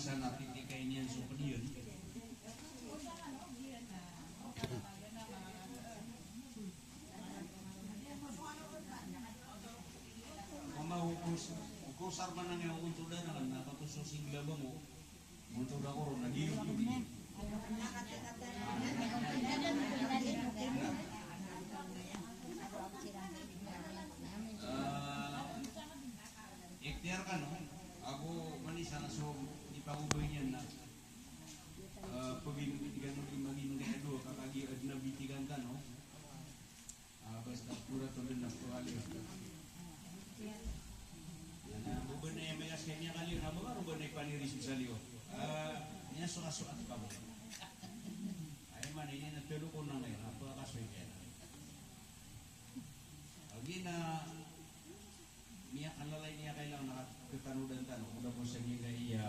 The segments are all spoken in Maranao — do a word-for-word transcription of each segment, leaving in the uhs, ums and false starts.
Sa na titikain iyan so ped iyan. Mama, o kos-, o kosar man angkai o ontodan aken na katos o singla bango. Ontodan ko ron, lagid o. Ah, ikhtiyar kano, ago man isa na so ipagobay niyan na, ah, pagin-, tig ano, di magin kaya dowa, ka kagiya adn a bitigan tano. Ah, basta pura to dn a pagaliyo. Iyan na, bo ba na iya miyakaliyo, na bo ba na ipaniris sa liyo. Ah, iyan so aso at kamo. Ay man, ini na telo ko na ngayon, apa kaso iyan. Lagi na, Miyakalalayon iyan kailangan a katanodan tano, oda bo sa giya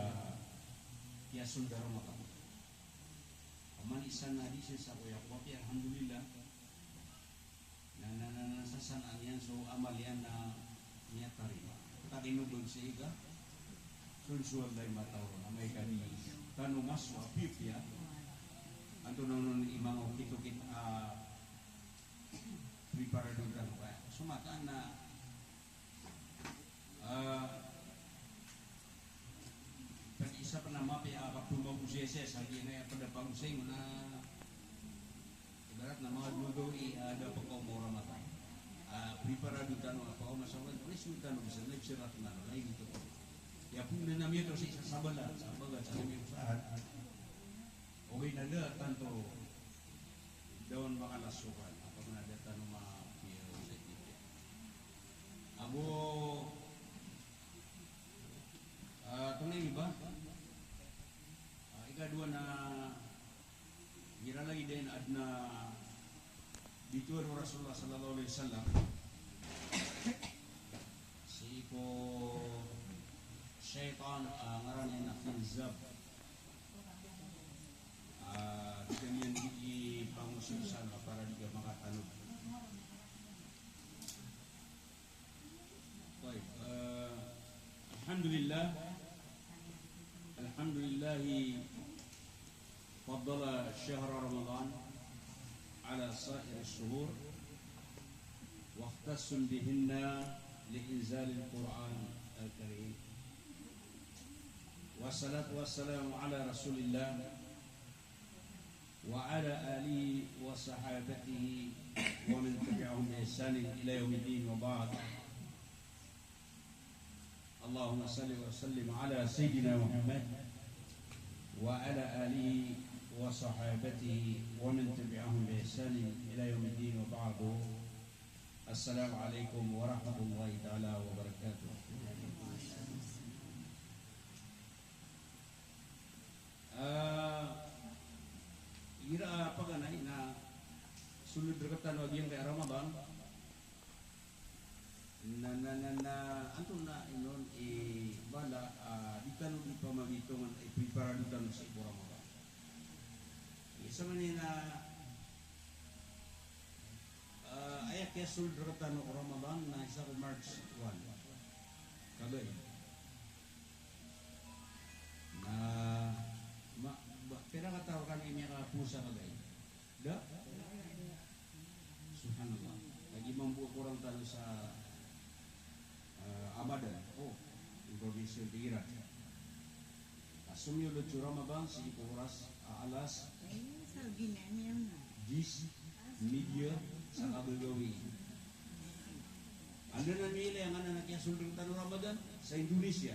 kiyasold a Ramadan. Oman isa na di sii sa koya ko mapiya, alhamdulillah. Na, na, na, na, sasanaan iyan so amal iyan na miyatarima. Takino bo sii ka, sonsowa lay mataw ron, amay ka di tano maso a pipiya. Antonaa on i manga okit-okit a preparado tano kaya. So mataan na Ah, pag isa pn a mapiya a kapmagosay sa giya na pd a pagosay na ibarat na manga dowa gawii a da pkaoma o Ramadan. Ah, preparado tano a pkaoma sa Ramadan, oris tano bisa na ibsirat na lay dito. Iya pn na miyato sa isa sabala, sabala sa miyato sa hat. Ogaid na da tanto da on makalasokan, apa man a da tano mapiya sa giya. Ago, ah, tonaa i ba? Ah, ikadowa na, igira lagid iyan a adn a bitowan o Rasulullah sallallahu alaihi wasallam sii ko shaytan, ah, ngaran iyan na Khinzab. Ah, di kami iyan di pangosay sa, para di ka makatano. Tayyib, eh, alhamdulillah. Alhamdulillahi faddala shahra Ramadan ala sa'iri shuhur, wa ikhtassum bihinna li inzalil Qur'an al-Karim. Wassalatu wassalamu ala Rasulillah wa ala alihi wa sahabatihi wa man tabi'ahum bi ihsanin ila yaumiddin, wa ba'd. Allahumma salli wa sallim ala Sayyidina Muhammad wa ala alihi wa sahabatihi wa man tabi'ahum bi ihsanin ila yaumiddin, wa ba'du. Assalamu alaikum warahmatullahi ta'ala wabarakatuh. Ah, igira a paganay na sold rktano a giyangkai a Ramadan, na, na, na, na, antonaa i non i bala, ah, di tano di pamagitongan i preparado tano sii ko Ramadan. Isa man iyan na Ah, aya kiyasold rktano ko Ramadan na isa ko March one. Kagai. Na, ma, ba, pira kataw rkano i miyakapowasa kagai? Da? Subhanallah. Lagid mambo a korang tano sa, ah, Abadan. O, information di iran. Ka somiyolod so Ramadan sii ko oras a alas diyes, mediya sa kagagawii. Anda na miyailay angkanan a kiyasold rktano o Ramadan? Sa Indonesia.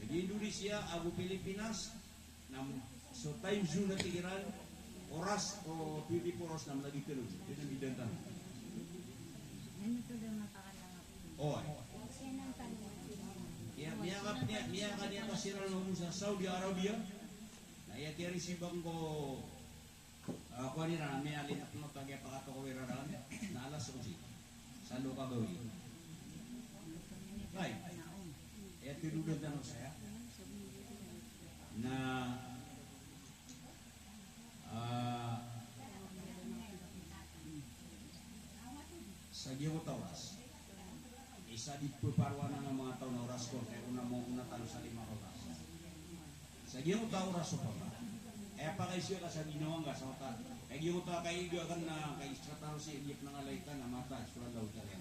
Lagid Indonesia ago Pilipinas, na so time zone a tig iran, oras o twenty-four hours na mlagid tano. Di na midan tano. Oway. Iya, miyaka-, miya-, miyakaniyan ka siran mambo sa Saudi Arabia. Na iya kiyarisiban ko, ah, kowan iran, miyalinap na pagiyapakatokawi iran na alas onse. Sa loka gawii. Right. Iya tinodan tano saya. Na Ah, sa giyangkoto a oras i Sa di peparoan a manga taw na oras ko, kay ona mo ona tano sa lima oras. Sa giyangkoto a oras opama, aya pakaiza ka sa ginawa ngka sa otak. Kay giyangkoto a kaiga ka na kay sa tano si di penangalay ka na mata, so Allah Ta'ala.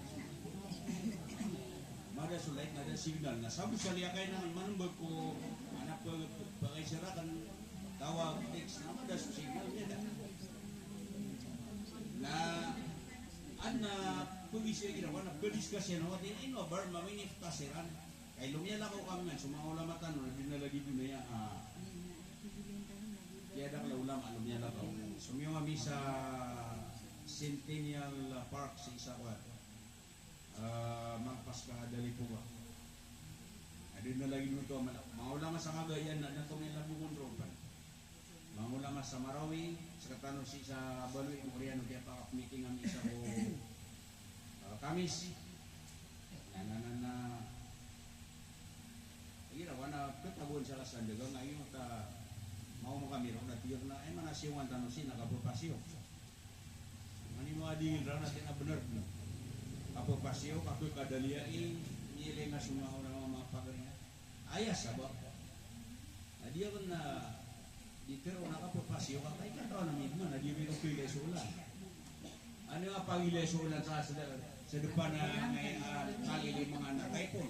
Mada so light, mada signal. Na sabo sa liyakay na manembag ko, ana pe-, pakaiza raken, tawag, text, na mada so signal, miyada. Na, ana, pagisa iran, ana, pagdiscuss iran, wati, ino, bar, mamini, tasiran. Kay lomiyalakaw kami man so manga ulama tano na di na lagid on aya, ah, kiyadakl a ulama, lomiyalakaw. Somiyong ami sa Centennial Park sa isa ko, ah, malpas ka Dalipuga. Adn a lagid oto a mala-, manga ulama sa Cagayan na, na tongen labokon roo pn. Manga ulama sa Marawi, sktano sii sa Baloy, oriyan o kiyapakapmiting ami isa ko, ah, Kamis. Na, na, na, na. Igira wana pkatagoan sa kasandagan, ngayon ta maoma kami roo na tig akn a, eh, mana siyongan tano sii na kapphasiyong. Mani mo adingin ran a tig iyan a bnar bnar. Kapphasiyong, kapkadaliyai, miyailay nga so manga ulama, manga pagari. Aya sabap. Na di akn na di tero na kapphasiyong ka, kay katawan ami man a di ron kailay so olan. Ano nga pagilay so olan sa, sa, sa depan a, ah, kalili manga anak, kay pon.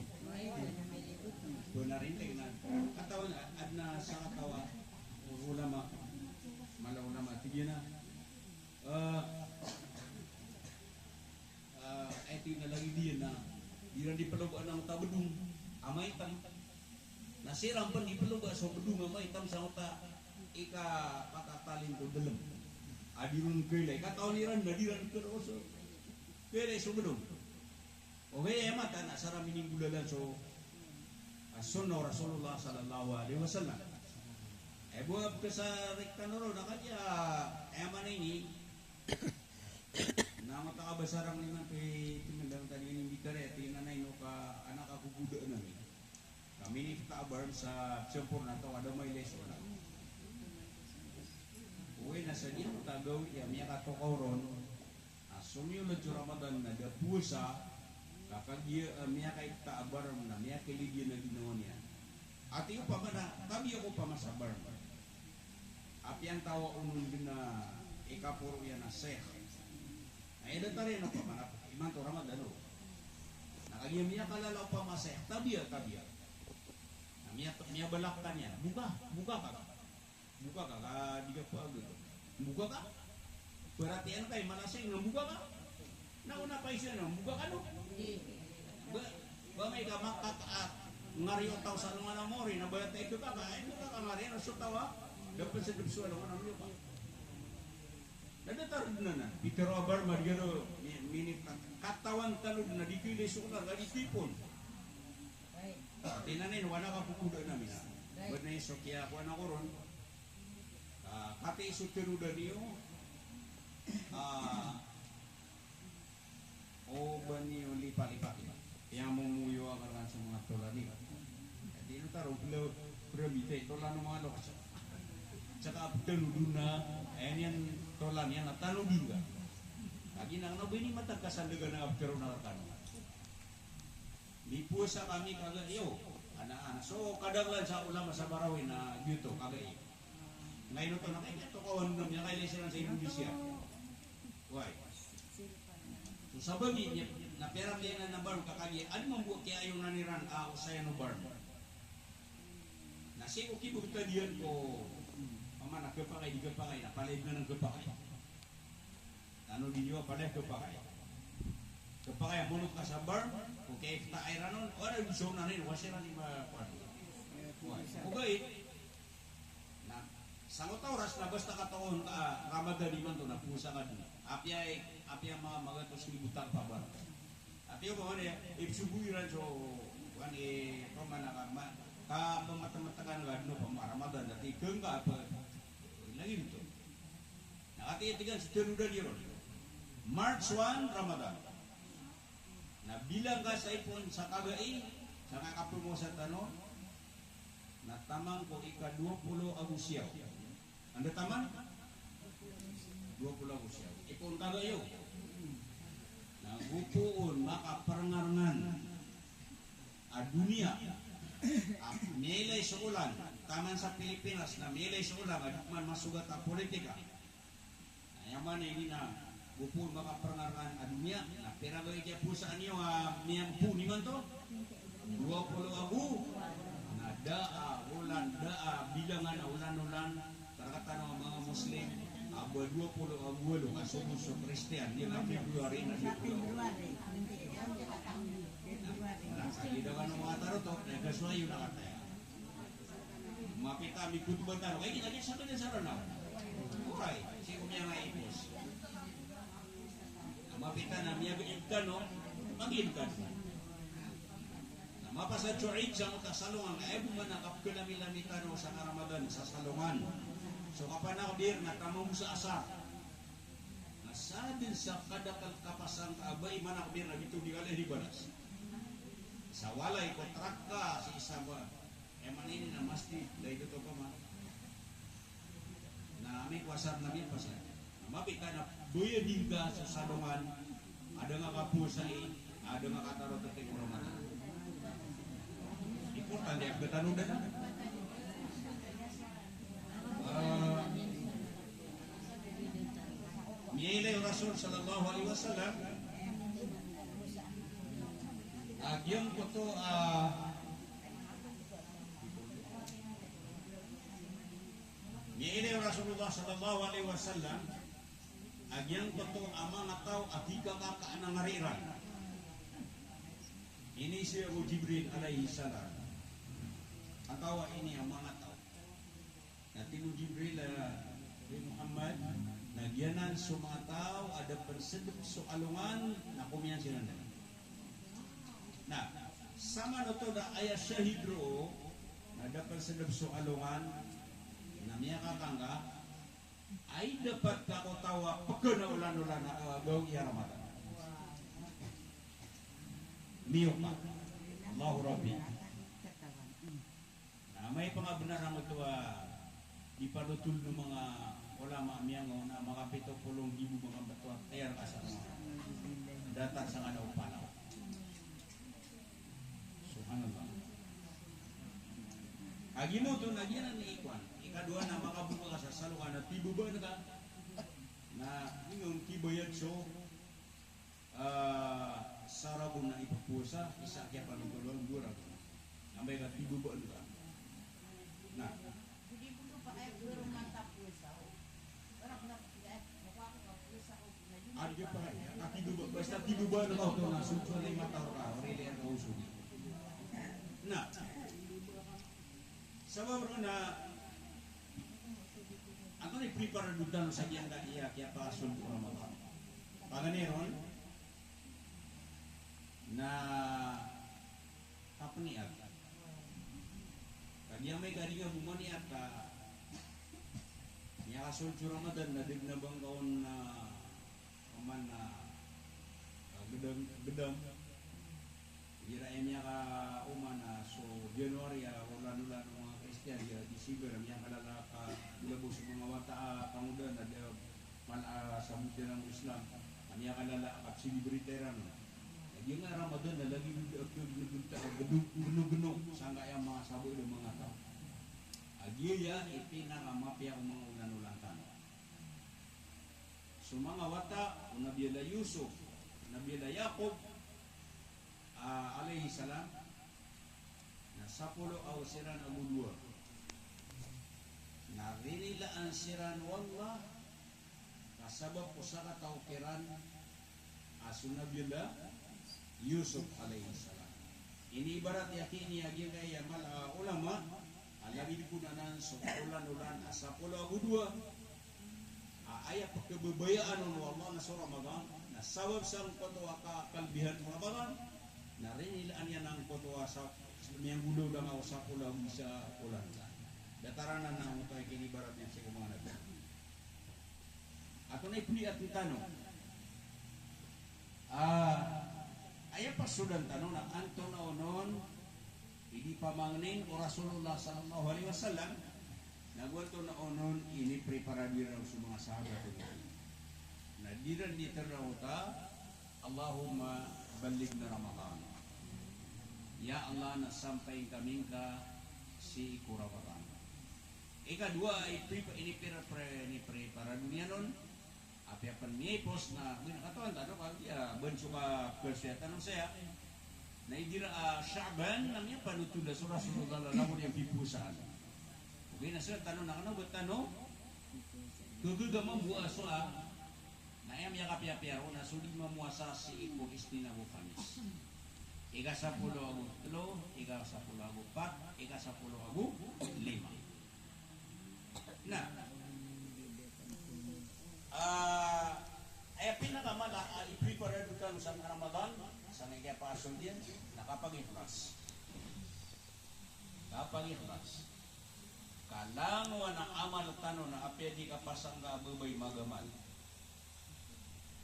Bnar inday na. Katawan, adn a sakataw a ulama, mala ulama, tig iyan a, ah, Ah, aya tig iyan a lagid iyan na, iran di plogaan angkoto a bdong a maitam. Na siran pn di ploga so bdong a maitam sangkoto a ikapatatalin ko dlm. A di ron kailay. Katawan iran na di ran kailay so, kailay so bdong. Ogaid aya mata na sa ra minimbolalan so, ah, sunnah o Rasulullah sallallahu alaihi wasallam. Aya bo a pkasariktan o roo na kagiya, aya maana ini, na angkoto a kabasarang iman pi-, pimendang tadi ini, mbitari, tig iyan a, ino ka anak a kokodaan ami. Ka minifta a barm sa Samporna, taw a da mailay so olan. Oway, na sa giyangkoto a gawii a miyakatokaw ron, a somiyolod so Ramadan na da powasa, ka kagiya a miyakaifta a barm na miyakailay iyan a ginawa niyan. Ati opama na, tabiya ko opama sa barm. Apiya antaa onon dn a ikaporo iyan a sheikh. Na aya datar iyan opama na imanto Ramadan o. Na kagiya miyakalala opama a sheikh, tabiya, tabiya. Na miya-, miyabalak ka niyan, buka, buka ka. Buka ka, ka di ka pagod. Buka ka. Perhatian ka, i mala sa ino, buka ka. Na ona paiza na, buka ka no. Ba, ba amay ka makataat, ngari o taw sa alongan a mori, na ba aya taw i kaka, ay, buka ka ngari, na so taw a da pn sa dbs o alongan a mori ka. Na datar dn anan, pitharo a barm a di gano, mi-, minit na, katawan tano dn a di kailay so olan, ka di tipon. Ati anan, ino, wana ka kokodaan ami na. Ba na so kiyakowa ako ron. Ah, katii so tanodan iyo. Ah, o ba niyo lipalipat, piyamomoyowa ka ran so manga tolan iyo. Ati ino taro, bla, bra, mitay tolan o manga loks. Saka tanod on na, aya niyan tolan iyan na tanodi ngka. Kagiya na, na ba ini matag kasandagan a pitharo na rkano. Mipowasa kami kagiya iyo. Ana, ana. So, kadaklan sa ulama sa Marawi na giyoto, kagiya iyo. Ngayon oto na kay, kagiya tokawan na miyakailay siran sa Indonesia. Oway. So, sabagi niyan, na pera niyan na nabar ka kagiya, adn mambo a kiyayonan iran a osayan o barm. Na sii ko kibagtad iyan ko, opama na khapakay, di khapakay, na palaya dn anan khapakay. Tanodi niyo a palaya khapakay. Khapakay a monot ka sa barm, o kiyaifta iran on, o da di so na rin, wa siran i ma-, kuwan. Kuwan. Ogaid, na, sangkoto a oras na basta katokawan ka a Ramadan imanto na powasa ka dn. Apiya, apiya manga magatos ribo tarpa bar. Ati opama niyan, ipsogo iran so, kuwan, i, opama na ka, ma-, kapamatamatakan ka dn opama Ramadan, ati khangka apa, lagid oto. Na katii, tig iyan, so tanodan iyo ron. March one, Ramadan. Na bilang ka sa ipon sa kagai, sa kakapowasa tano, na taman ko ika dowa polo ago siyaw. Anda taman? Dowa polo ago siyaw. Ipon kagai iyo. Na go poon, makaparangarangan. Doniya a miyailay so olan, taman sa Pilipinas na miyailay so olan a di man masogat a politika. Na aya maana ini na go pn makaprngaran a doniya, na pira gawii kiyapowasaan iyo a miyampo niyo imanto? Dowa polo ago, na da a olan, da a bilangan a olan-olan, rktano a manga Muslim, a ba dowa polo ago walo a sogo so Kristiyan, di na February na February. Na, sa gida kano manga taro to, na gasoy iyo na kataya. Mapita mi khutbah tano, kay kita kit sa kanya sa Ranaw. Oray, sii ko miyanga ipos. Na mapita na miyag-Eid kano, mag-Eid kano. Na mapasad so Eid sangkoto a salongan, aya bo man a kapkhalamilami tano sa Ramadan sa salongan. So kapanakbir na tamamo sa asar. Na sadn sa kadakl kapasang ka a bai manakbir na bitoon di kala di balas. Sa walay ko trak ka sii sa ba, aya maana ini na masjid, da ito to pa man. Na amay ko asar na miyapasad. Na mapita na bayad ingka sa salongan, a da nga kapowasai, a da nga katarototi ko Ramadan. Importante a pkatanodan. Ah, miyailay o Rasul sallallahu alaihi wasallam a giyangkoto a Miyailay o Rasulullah sallallahu alaihi wasallam a giyangkoto a manga taw a di kakakaana ngari iran. Iniiza o Jibril alayhis salam. Angkawa ini a manga taw. Na tig o Jibril a, "Hay Muhammad, na giyanan so manga taw a da pn sdp so alongan na komiyan siran dn." Na samanoto na aya shahid roo na da pn sdp so alongan na miyakakangga, ay dapat ka ko taw a pkn a olan-olan a, ah, gawii a Ramadan. Miyoka. Allahu Rabbi. Na amay pangabnar angkoto a di panothol o manga ulama a miyangaona a makapito polo nggibo manga btad a tiyar ka sa manga datar sangkana o Palawan. Subhanallah. A giyangkoto na giyanan i kowan. Ikadowa na makaboka ka sa salongan na tibabaan ka. Na ino kibayad so Ah, sa ragon na ipphowasa, isa a kiyapanothol on, dowa ragon. Amay ka tibabaan ka. Na. Adi pa, a tibaba, basta tibabaan ka oto na sodso na i mata rka, o rili rka o sodi. Na. Sabap roo na, antonaa i priparado tano sa giyangkaya kiyapakasold ko Ramadan? Paganay ron na kapniyat. Kagiya amay ka di nga bo maniyat a miyakasold so Ramadan na da dn a ba ngka on na Oman na, ah, gdam, gdam. Igira aya miyakaoma na so January a olan-olan o manga Kristiyan, igira December a miyakalala ka, miyabos o manga wata a kangoda na da mala a sabot iran o Islam. A miyakalala a kapselebrita iran. Lagid nga Ramadan na lagid a kiyognagonta a gno, gno, gno sangkaya manga sabot o manga taw. A giya i pinakamapiya o manga olan-olan tano. So manga wata o Nabi Allah Yusuf, Nabi Allah Yaqub, ah, alayhis salam, na sapolo ago siran ago dowa. Na rinilaan siran o Allah, ka sabap ko sakataw kiran, a so Nabi Allah Yusuf alayhis salam. Iniibarat iyan a giyangkaya mala a ulama, a lagid ko anan so olan-olan a sapolo ago dowa. A aya pkhababayaan on o Allah na so Ramadan, na sabap sangkoto a kakalbihan o Ramadan, na rinilaan iyan angkoto a sa, miyanggolawla nga o sapolo ago isa olan-olan. Datar anan angkoto a kiniibarat iyan sii ko manga nabi. Antonaa i pniyat tano? Ah, aya pasodan tano na antonaa onon i di pamangnin o Rasulullah sallallahu alaihi wasallam, na go antonaa onon i inipreparado iran so manga sahabat on. Na di ran di tharoon a, "Allahumma ballighna Ramadan." Ya Allah, na sampay kami ngka sii ko Ramadan. Ikadowa, ipri-, inipre-, pre-, inipreparado niyan on, apiya pn miyaipos na, gina katawan tano, ka, ya, bn so kapasaya tano saya. Na igira a Sha'ban, na miyapanothol a so Rasulullah, langon iyan pipowasaan. Ogaid na saya tano, na kna o ba tano, kagaga mambo a so a, na aya miyakapiyapiya ron na so di mamowasa sii ko Isnin ago Khamis. Ika sapolo ago tlo, ika sapolo ago pat, ika sapolo ago lima. Na, ah, aya pinakamala a ipreparado tano sa Ramadan, sa kiyapasod iyan, na kapagikhlas. Kapagikhlas. Ka langon a amal tano na apiya di kapasang ka babay magamal.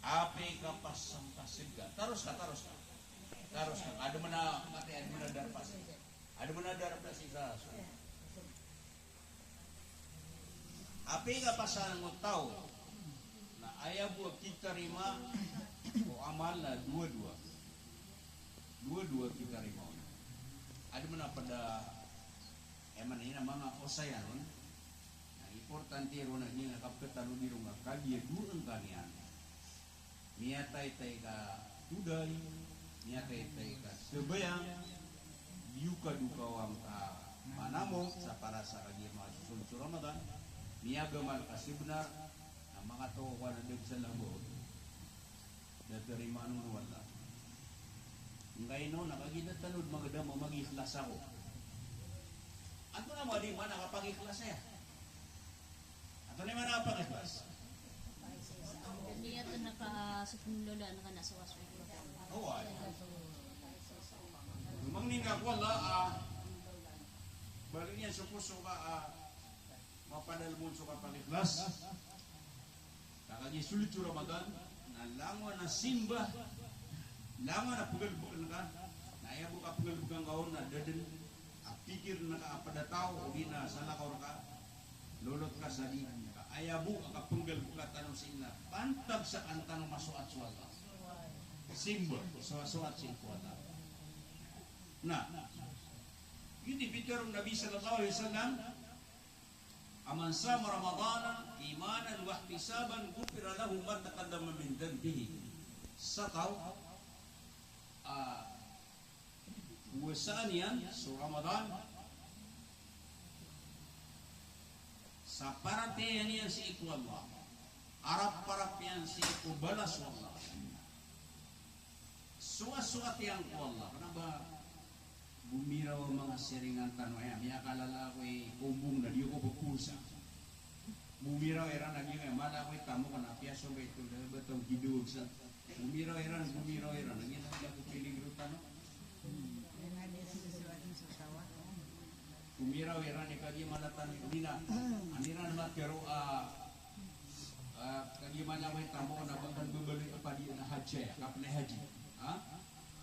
Apiya kapasang ka sega. Taros ka, taros ka. Taros ka. Adn man a mati, adn man a darpa sii. Adn man a darpa sii sa. Apiya kapasang o taw na aya bo a kitarima o amal na dowa-dowa. Dowa-dowa kitarima on. Adn man a pd a, aya maana niyan na manga osayan on. Na importante ron na giyangkai a kapkhatalodi ron ka kagiya dowa ngka niyan. Miyataytay ka today, miyataytay ka sabayang, di ka dokawan ka manamok sa para sa kagiya makasosold so Ramadan, miyagamal ka sabnar, na makatokawan a da sa labaw. Da tarimaan on o Allah. Ngkaino na kagiya da tano dn magdam a magikhlas ako. Antonaa i maana a kapagikhlas aya? Antonaa i maana a kapagikhlas? Niya to na ka sa pnloloan ka na sa waso. Oway. Mangni ngka ko Allah, ah, baloy niyan so poso ka, ah, mapadalm on so kapagikhlas. Ka kagiya sold so Ramadan, na langon a simba, langon a pnggalbkn ka, na aya bo kapnggalbkn ka on na da dn a pikir ngka a pd a taw, odi na salakaw rka, lolot ka sa di, ka aya bo a kapnggalbkn tano sii na pantag sa an tano masoat so Allah. Simba, so, soat sii ko Allah. Na, giyoto i pitharo o Nabi sallallahu alaihi wasallam, a man sama Ramadana imanan wahtisaban ghufira lahu ma taqaddama min dhanbihi. Sa taw a powasaan iyan so Ramadan sa paratiyaya niyan sii ko Allah, arap-arap iyan sii ko balas o Allah. Soat-soat iyan ko Allah. Kna ba gomiraw a manga siringan tano aya, miyakalala ako i kombong na di ako pphowasa. Gomiraw iran a giyangkaya mala ako i tamok na piyaso ba ito, da ba taw gidowag sa. Gomiraw iran, gomiraw iran a giyangkaya ko piligro tano. Gomiraw iran i kagiya mala tano i lina. An iran matharo a, ah, kagiya mala ako i tamok na ba ngka babaloy a padi na hadji aya, kapnay hadji. Ha?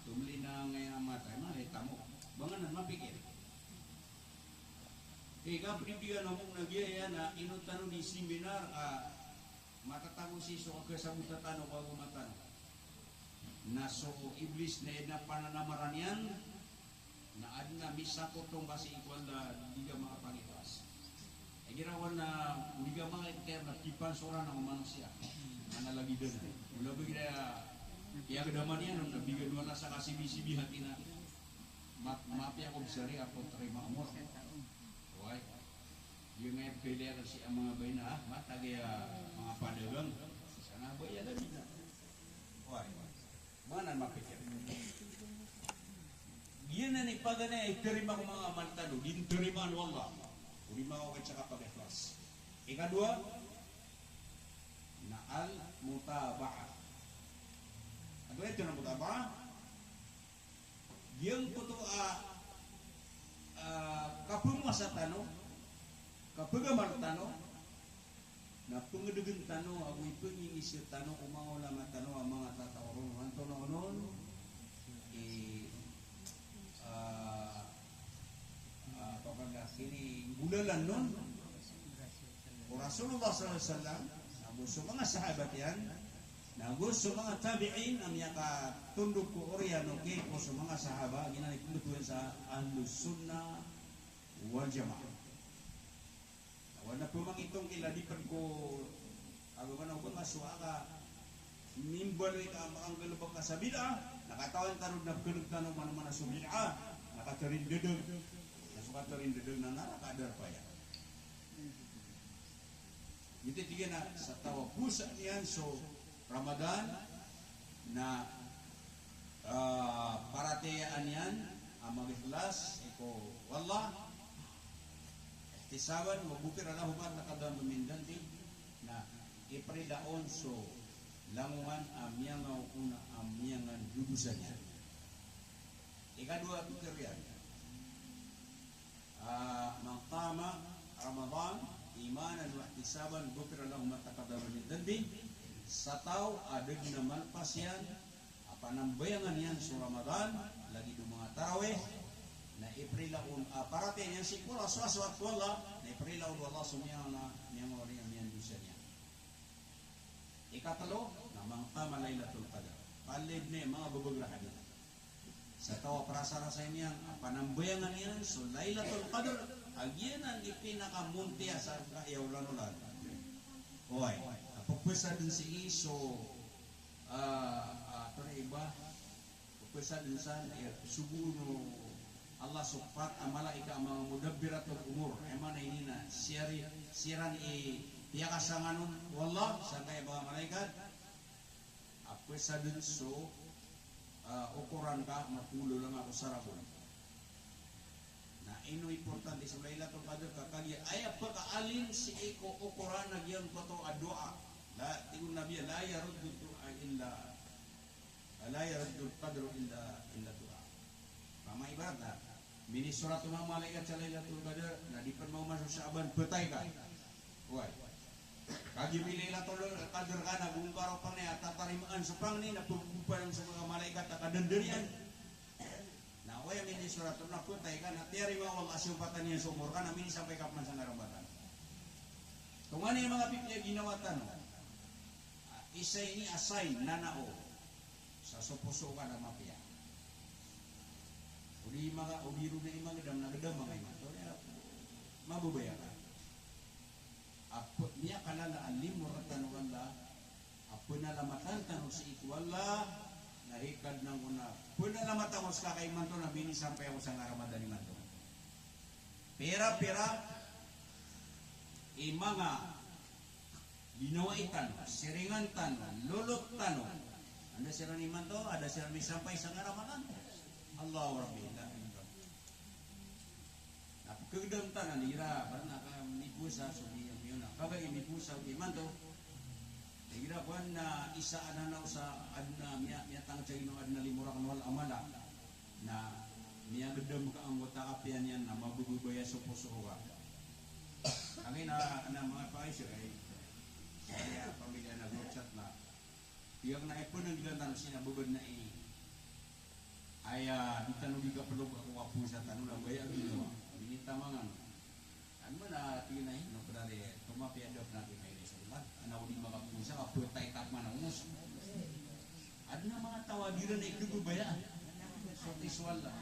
Tomlina ngaya mata, mala i tamok. Ba ngka nan mapikir. Eh, kapnay bigan omong na giyaya na ino tano di seminar, ah, matatago sii so kasabota tano ko agama tano. Na so Iblis na aya na pananamaran iyan, na adn a misakotong ka sii ko Allah, di ka makapangikhlas. Igira wan na di ka makaiktir na pipansoran o manosiya. Na lagid anan. Mula ba igira iyagdaman iyan, na bigan o Allah sa kasibisibi hati na ma-, mapiya ko bsari a potarima a mor. Oway. Giyangkaya pkhailay akn sii a manga bain a, ah, matag aya manga padagang. Sana ba aya lagid na. Oway. Ba ngka nan mapikir. Giyanan i paganay a itarima ko manga amal tano, di tarimaan o Allah. Odi makaokit sa kapagikhlas. Ikadowa, na al-mutaba'ah. Antonaa i tig a mutaba'ah? Giyangkoto a, ah, kapmowasa tano, kapagamal tano, na pngdgn tano ago ipngingisa tano ko manga ulama tano a manga tataw ron, antonaa onon i, ah, ah, papanggap ini golalan on o Rasulullah sallallahu alaihi wasallam ago so manga sahabat iyan, Na go so manga tabi'in a miyakatondog ko oriyan o kiyaiko so manga sahaba, giyanan i pmbtowan sa Ahlus Sunnah wal Jamaah. Na o ba na pmangitong kila di pd ko agama na o ba nga so aka mimbaloy ka a makanggalbk ka sa bid'ah, na katawan tano na pkhan'g tano manomana so bid'ah, na katarindadg. Na so katarindadg na naraka a darpa iyan. Giyoto i tig iyan a sa taw a powasaan iyan so Ramadan na, ah, paratiyayaan iyan a mag-ikhlas sii ko Allah, ihtisaban, wa ghufira lahu ma taqaddama min dhanbih, na iprila on so langowan a miyangaoona a miyangandodosa niyan. Ikadowa a pitharo iyan, ah, man qama Ramadan imanan wa ihtisaban ghufira lahu ma taqaddama min dhanbih. Sa taw a da dn a malpas iyan a panambayangan iyan so Ramadan, lagid o manga tarawih, na iprila on, ah, paratiyaya niyan sii ko Allah, so, so, so Allah, na iprila on o Allah so miyangaoona, miyangaoona a miyandosa niyan. Ikatlo, na man qama Lailatul Qadr. Palaya dn i manga bbgr a hadith. Sa taw a prasarasay niyan a panambayangan iyan so Lailatul Qadr, a giyanan i pinakamontiya sa kaya olan-olan. Oway, a pphasad dn sii so, ah, ah, tonaa i ba, pphasad dn san, iya, sogoon o Allah so pat a malaika a manga mudabbiratul umur. Aya maana ini na siran i, siran i piyakasangan on o Allah sangkaya manga malaikat. A pphasad dn so, ah, okoran ka, matolo lang ako sa Rabbon. Na ino importante so Lailatul Qadr ka kagiya aya pkaalim sii ko okoran na giyangkoto a doa. La, tig o Nabi, la yaruddu du'a illa, la yaruddul qadru illa, illa du'a. Pama ibarat na minisorat o manga malaikat sa Lailatul Qadr, na di pn maoma so Sha'ban, pthay ka. Oway. Kagiya mini Lailatul Qadr ka na gongkaro pangni a tatarimaan so pangni na pgogopanan so manga malaikat a kadandaniyan. Na oway, minisorat on na pthay ka na tiyarima o Allah a siyompatan iyan so omor ka na minisampay ka pman sa ngaran batan. Tonganay a manga pipiya ginawa tano. Ah, isa ini a sign na na o sa soposo ka na mapiya. O di maka, o di ron na imagdam na gdam manga imanto. Mababaya ka. A pn, miyakalala a limo rktano o Allah, a pnalamatan tano sii ko Allah, na hi Kadnan ko na pnalamatan ko ska ka imanto na minisampay ako sa ngaran Ramadan imanto. Pira-pira i manga ginawai tano, siringan tano, lolot tano. Anda siran imanto, anda siran misampay sa ngaran Ramadan. Allahu Rabbi, la ilaha illallah. Na pkagdam tano, na igira, ba na ka mipowasa, so mi, mi, na, kagiya mipowasa, imanto. Na igira, kowan na isa a nanaw sa adn a miya, miyatangkd sa ginawa adn a limo rakn a mala. Na miyagdam ka anggota a kapiya niyan na mababaya so poso ka. Kagiya na, na manga pakaisa, ay, sa aya pamilya na group chat na. Tig akn a aya pnanggilaan tano sii na babad na i, aya di tano di kaploga ko kapowasa tano na baya a ginawa. Minitamangan. Ano man a tig iyan a, ino pd ari, tomapiya da pn a di mailay so Allah. Ana ko di makapowasa ka pthay ka pman a omos. Adn a manga taw a di ran i khababayaan so, so Allah.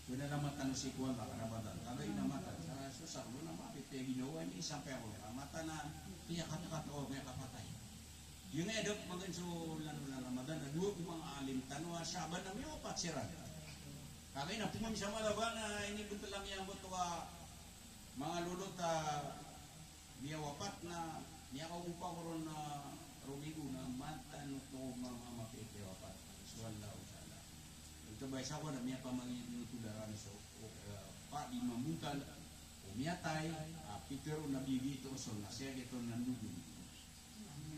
Pnalamatan o sii ko Allah ka Ramadan. Kagiya inamatan sa, so sa, ino na mapipiya ginawa ini, sampay ako na mata na piyakatakato, piyakapatay. Giya nga aya da pman so lano na Ramadan, na dowa ko manga alim tano a Sha'ban na miyawapat siran. Kagiya na pman sa mala ba na inibntl ami angkoto a manga lolot a miyawapat na miyakaogopa ko ron a romigo na mataan oto manga mapiya i kiyawapat. So Allahu Ta'ala. Oto ba isa ko na miyapamangni oto da ran so, eh, pa di mamontal o miyatay, a pitharo na biyagito so na siya gito na ndogon.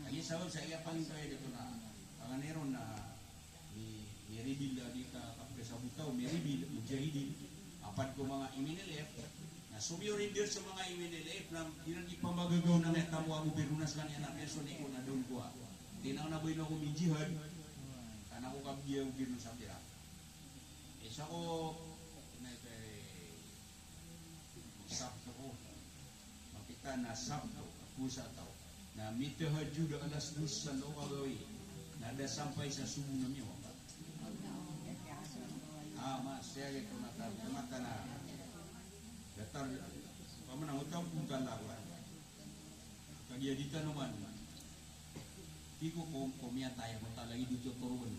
Lagid sabap sa iya pangintawaya dito na, panganiron na mi, mi-reveal lagi ka, kapkasabot taw, mi-reveal, mujahidin, a pad ko manga M N L F, na sumiyorender so manga M N L F, na iran di pamagagaw na nga tamo a gobirno na skaniyan na person iko na doon ko a. Tinang na ba ino ako minjihad, ka na ako kabgiya gobirno sa pira. Isa ko, na ito ay, Sabto ko. Makita na Sabto, pusa taw. Na mitahajjud a alas dos sa lokawi, na da sampay sa sobo na miyawa. Ah, mas, saya gitu mata, mata na. Datar, pamanang utang punta lawan. Kagiya di tano man. Di ko kom-, komiyatay, mata lagi di totoroon.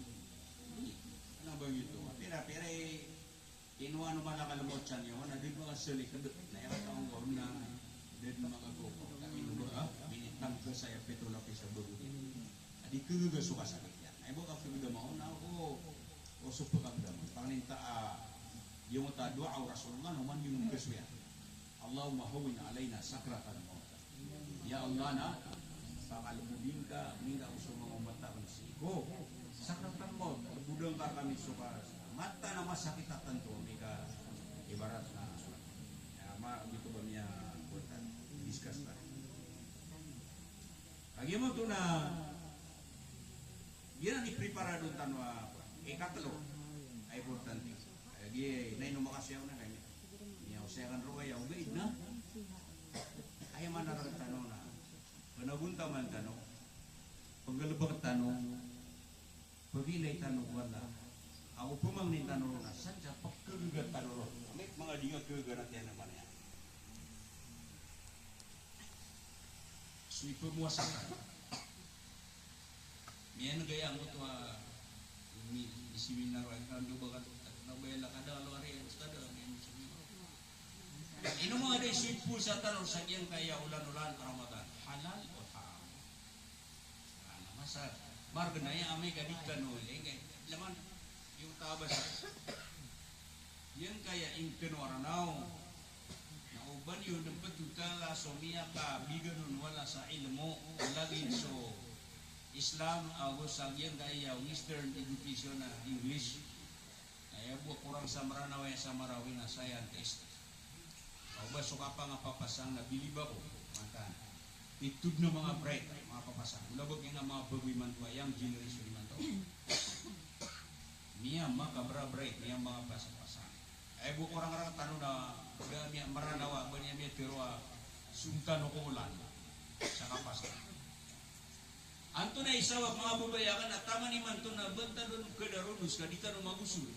Ano ba ito? Pira-pira eh. Ino ano man a kalmotan iyo, na di makasali ka dn, na aya ka taw ngka on na di makagowad ka, ino ba, ah, binitang ka saya pito lapis a bago niyan. Adi kagaga so kasakit iyan. Na ibo ka pagdama on na, o, o so pagdama on. Pangninta, ah, giyangkoto a dua o Rasulullah, na oman giyangkoto a kasoya. Allahumma hawwin alaina sakratal maut. Ya Allah, na pakalbodin ka, minda ko so manga omat akn sii ko sakratal maut. Lbodn ka rkami so ka-, mata na masakit a tanto, mika ibarat na, ya, ma-, gioto ba miya-, buwatan, discuss ta. Kagiya oto na, giyanan i preparado tano a, ikatlo, a importante. Kagiya, na ino makasiyaw na kami. Miyaw saya kan roo, aya ogaid na. Aya maana rktano na panagontaman tano, pnggalbk tano, pagilay tano ko Allah. Ago pmangnin tano ron a sadn sa pkhagaga tano ron. Amay ka manga di nga khagaga na tiyan a manaya. So ipmowasa tano. Miyan'g aya angkoto a mi-, misiminar a ino ba ka, na ba aya lakad a lowar iyan, ustad, a miyan misiminar. Ino manga da i so ipowasa tano sa giyangkaya olan-olan a Ramadan, halal o haram? Ana masa, margn aya amay ka di tano, lengay, laman, iyo tabas. Giyangkaya ingkn o Aranaw, na o ba niyo dn ptotala so miyakabigan on wala sa ilmo, lagid so Islam, ago sa giyangkaya Western education a English. Na aya bo a korang sa Mranaw, aya sa Marawi na scientist. Aw ba so kapangapapasang na bilib ako, mataan. Itod na manga bright, manga papasang. Ola ba kina manga bago imanto a young generation imanto. Miyamakabra-bright, miyamangapasapasang. Aya bo korang rktano na, ba niyan miya Mranaw a, ba niyan miyatharo a, song tano ko olan sa kapasang. Antonaa i sabap, manga babay akn, a taman imanto na btad on kadarodos ka di tano magosor.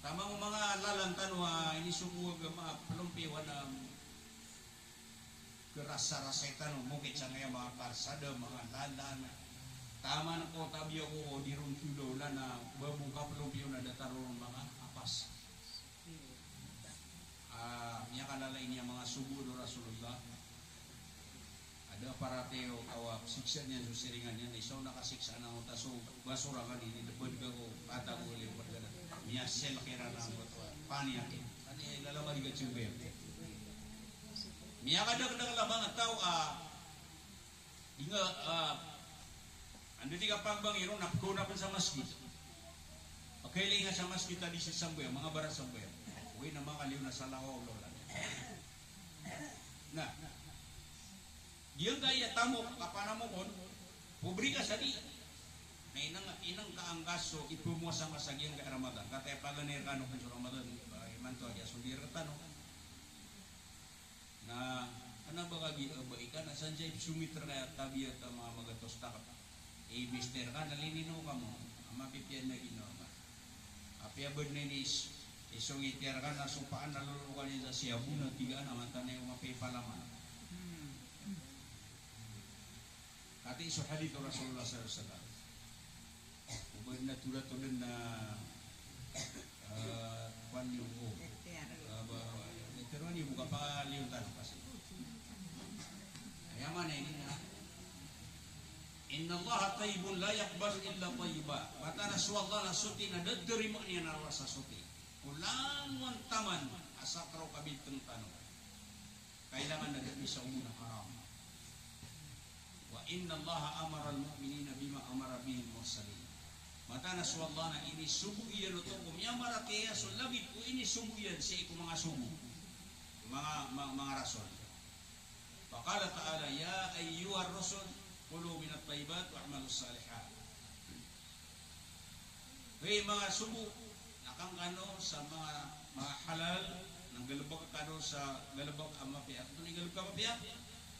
Taman o manga lalan tano a inisomowag a manga plompiyo a na karasarasay tano, mokit sangkaya manga karsada, manga lalan. Taman ko tabiya ko di ron tolaola na ba bo kaplompiyo na datar ron manga apas. Ah, miyakalala ini a manga sobo o Rasulullah. Ada paratiyaya o taw a siksa niyan so siringan iyan, isa on a kasiksa na oto so basura kan ini, debed ka ko kata ko liyo pergana. Miyasel kiran a paniyakin. Ani lalama di ka tiyubi. Miyakadakdakl a manga taw a Inga, ah, anda di kapagbangi ron, na pkaona pn sa masgit. Pkailinga sa masgit a di sii sambayang, manga barat sambayang. Oway na makaliyo na sa lawaw o lolan. Na, giyangkaya tamok, kapanamok on, pobre ka sa di. Na inang, inang ka angka so ipmowasa ngka sa giyangkaya Ramadan. Kataya paganay rkano pn so Ramadan, ah, imanto a giya so di rktano. Na, kna ba kagiya ba ika na san sa ipsongit rka a tabiya ta manga magatos takp. I mister ka na linino ka mo, a mapipiya na ginawa ka. Apiya bad na ini is-, isongit iyan rka na sopaan na lolo ka niyan sa siyabo na tigaan a mataan a iyo mapiya i palaman. Katii so hadith o Rasulullah sallallahu alaihi wasallam. O ba na tora to dn na, ah, kwan iyo ko. Ah, ba, iteroan iyo ko kapaliyon tano kasi. Aya maana ini na, "Innallaha tayyibun la yaqbalu illa tayyiba." Mataan a so Allah na soti na da tarimaan iyan a rowar sa soti. Ko langowan taman a sakaraw kabintang tano. Kailangan na da misaomo na haram. "Wa innallaha amaral mu'minina bima amara bihil mursalin." Mataan a so Allah na inisogo iyan oto ko miyamaratiyaya so lagid o inisogo iyan sii ko manga sogo. Manga, ma-, manga rasul. Wa qala ta'ala, "Ya ayyuhar rusul, kulu minat tayyibat wa'malus salihat." Hay manga sogo, nakan kano sa manga, manga halal, na nggalbk kano sa galbk a mapiya. Antonaa i galbk a mapiya?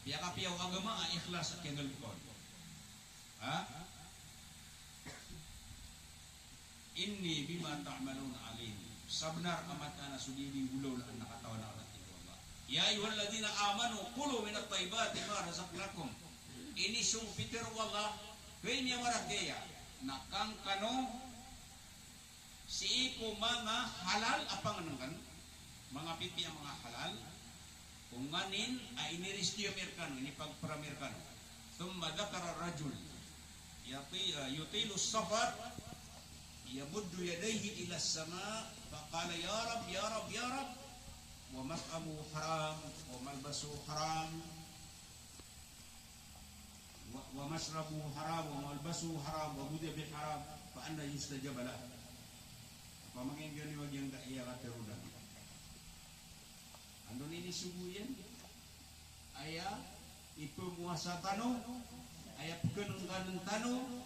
Piyakapiya o agama a ikhlas a kiyanggalbk on. Ha? Inni bima ta'malun alim. Sabnar a mataan a so dii di nggolawla na katawan akn, a tig o Allah. Ya ayyuhalladhina amanu kulu minat tayyibati ma razaqnakum. Ini so pitharo o Allah, hay miyamaratiyaya, na kangkano sii ko manga halal a pangnngkn, manga pipiya a manga halal, ko nganin a inirizki ami rkano, inipagpr ami rkano. Thumma dhakara rajul yati-, ah, yutilu safar, yamuddu yadayhi ila sama, faqala, "Ya Rabb, ya Rabb, ya Rabb, wa mat'amuhu haram, wa malbasuhu haram." Wa, wa mashrabuhu haram, wa malbasuhu haram, wa ghudhiya bil haram, fa anna yustajabu lah. Opama ka giyangkaya a katharo dn. Antonaa i inisogo iyan? Aya ipmowasa tano, aya pknngknn tano,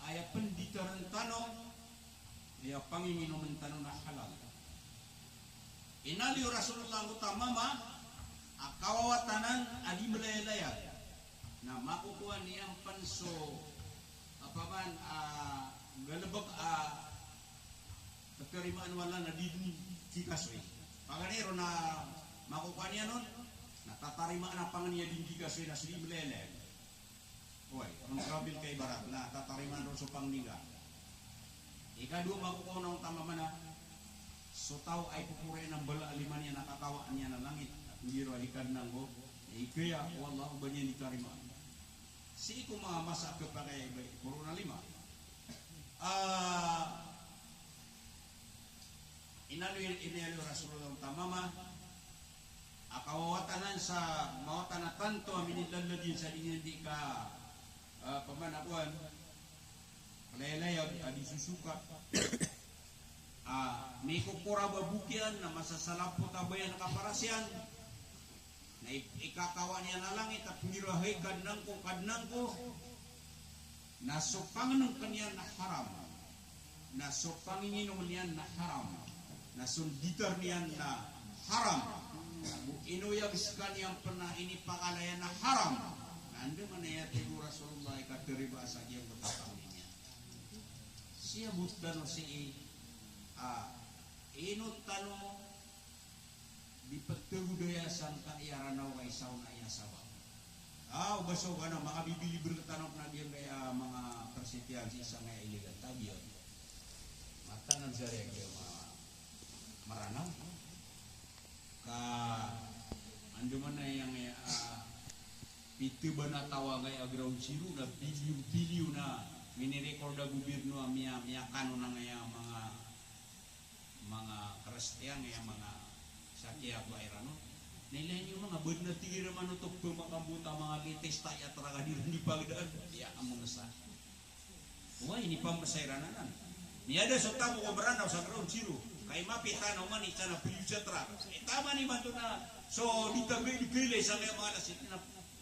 aya pnditarn tano, aya panginginomn tano na halal. Inaloy o Rasulullah angkoto a mama a kawawatanan a di mlayalayag, na makokowa niyan pn so, opama, ah, galbk a katarimaan o Allah na di dn kikasoy. Paganay ron na makokowa niyan on, na tatarimaan a pangni a di dn kikasoy na so di mlayalayag. Oway, ron ka rabil ka ibarat na tatarimaan ron so pangni ngka. Ikadowa, makokowa on a mama na so taw a ipoporo iyan a mbala a lima niyan a kakawaan iyan a langit, a pnggiraw a hay Kadnan ko, na ikaya o Allah o ba niyan di tarimaan. Sii ko manga masa a khapakay a iba i korona lima. Ah, inaloy, inaloy o Rasulullah angkoto a mama a kawawatanan sa mawatan a tanto a minillalladin sa di niyan di ka, ah, pamanakowan, layalayag a di sosoka. Ah, mikokorab a bok iyan na masasalampot a ba iyan kaparasian. Na i-, ikakawa niyan a langit a pnggiraw a hay Kadnan ko, Kadnan ko. Na so pangnngkn iyan na haram. Na so panginginomn iyan na haram. Na so nditarn iyan na haram. Na bo inoyag skaniyan pn a inipakalaya na haram. Na andamanaya, tig o Rasulullah, i kathariba sa giyangkoto a pangni niyan. Siyabot tano sii, ah, ino tano di pthagodaya sangkai a Ranaw ka isa on a aya sabap. Ah, o ba so, ano, makabibilib rktano na giyangkaya manga Kristiyan sii sangkaya illegal, tabiya. Matanan sa riyag iya ma-, Maranaw. Ka, andamanaya angkaya, ah, pito ba na taw angkaya ground zero na bilyon-bilyon a minirecord a gobyerno a miya-, miyakanon angkaya manga manga Kristiyan, aya manga sakiya ko iran on. Na ilay niyo manga badn a tig iran manoto pmakamboto a manga latest a aya taraga di iran di pagdaan. Aya a manga sa. Oway, inipamasa iran anan. Miyada so tamok o Mranaw sa ground zero. Kay mapita na oman i tana priyo sa trak. Itaman imanto na so di tabi di kailay sa kaya manga lasit na.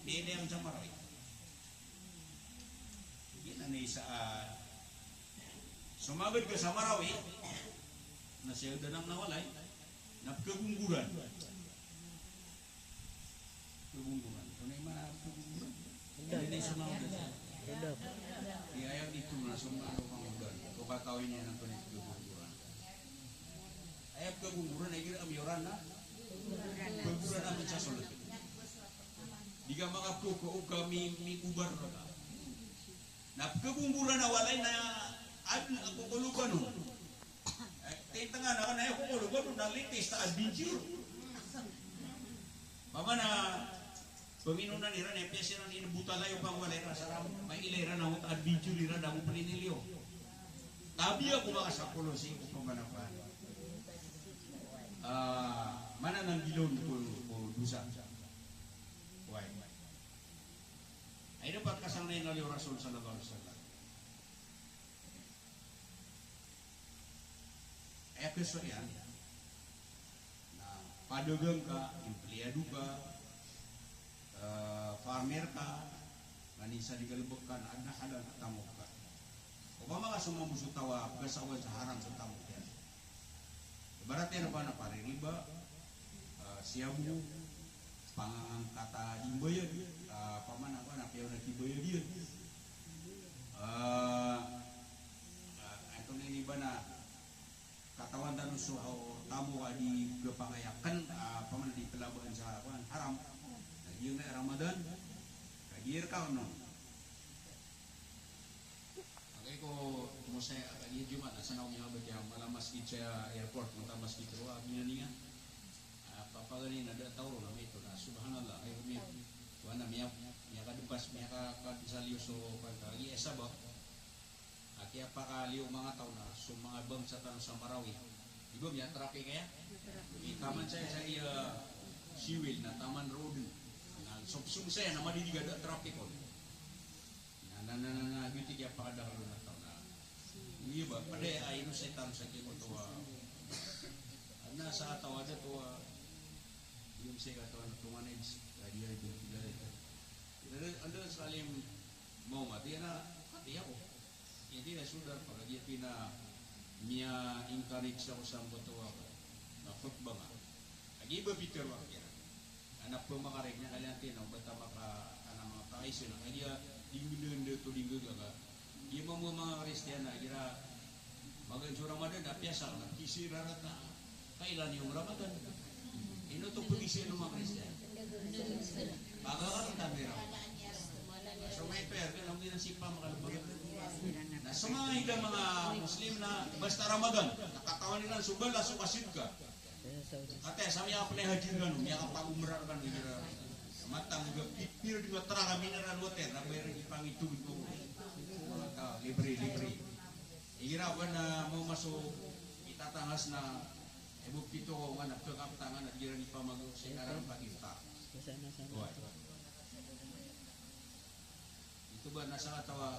Di, di ang sa Marawi. Giyanan i isa, ah, somagad ka sa Marawi, na siya danang na walay, na pkagonggoran. Pkagonggoran. Ano i maana pkagonggoran? Hindi na somagad. Hindi. Di aya dito na somagad ka nggoran. O katawin iyan antonaa i pkagonggoran. Aya pkagonggoran, aya igira a miyoran na. Pkagonggoran a misasolat. Di ka makapkoko o ka mi-, mikobar ka. Na pkagonggoran a walay na adn a kokoloban on. Eh, tintngan a, na aya kokoloban on na latest a adventure. Opama na panginonan iran, aya piyasiran iran, botalay o pangwalay iran sa ram, mailay iran a oto a adventure iran a mo pliniliyo. Tabiya ko manga sapolo sii ko pamanapan. Ah, mana nang gilon ko, ko dosa. Why? Ay, dapat kasang na inaloy o Rasul sallallahu alaihi wasallam. Aya kiso iyan na padagang ka, empleyado ka, eh, farmer ka, nganin sa di galbk ka na adn a halal a tamok ka. Opama ka somambo so taw a pkhasaowan sa haram so tamok iyan. Ibarat iyan opama na paririba, eh, siyabu, Pangangkat a di mbayad, ah, pamana ko na piyaw na di mbayad iyan. Ah, ah, ito na ini ba na katawan tano so tamok a di kapakay aken, ah, pamana di pelabaan sa, kuwan, haram. Na di nga Ramadan, kagiya reka no. Agay ko mo saya, agay Jumat, na sana ko miyabati a mala masgit sa airport, mata masgit roo a binaningan. Ah, papagani na da taw ron na mito na, subhanallah, ay, mi-, kuwan na, miya-, miyakadpas, miyakakadpas a liyo so, kuwan ka, agi, eh, sabap. Agi, apakaliyo manga taw na, so manga bangsa tano sa Marawi. Di ba, miyatraffic aya? Di taman saya sa iya siwil na taman road. Na sopsong saya na madidi ka da traffic on. Na, na, na, na, na, giyoto i kiyapakadakl on a taw na. Iya ba, pd a ino setan sa giyoto a. Adn a sakataw a da to a, ino sekataw na tonganay, a di ari bintila ito. Anda, anda sa alim maoma, di na, kati ako. Iya di na sodar, pakagiya di na miya-encourage ako sa giyoto a, na khutbah nga. Agi ba Peter wa kira. Anak pemakarig na kaliyan tinaw, bata maka, anak maka isa na kaya, di ngende-ngende to, di nggaga. Di mo mo manga Kristiyan na, kira, magan so Ramadan, na piyasa, na pisi rarata. Kailan yung Ramadan? Ino to pagisi ng mga Kristiyan? Pagkakaroon tabi ra. So, may prayer, kaya lang din ang sipa, makalabag. Na, so mga ida, mga Muslim na, basta Ramadan, nakatawan nila, so bala, so kasid ka. Kati sa miyakaplay haji rkano, miyakapag-umrah rkano, igira matang iga pipir di nga tara ka mineral water, na bayar di pangitugod ko. Mata, libre, libre. Igira ko na mo maso itatangas na, e, bo pito ko nga na pekaptangan na igira di pamago sa inaran pagita. Ito ba na sakataw a,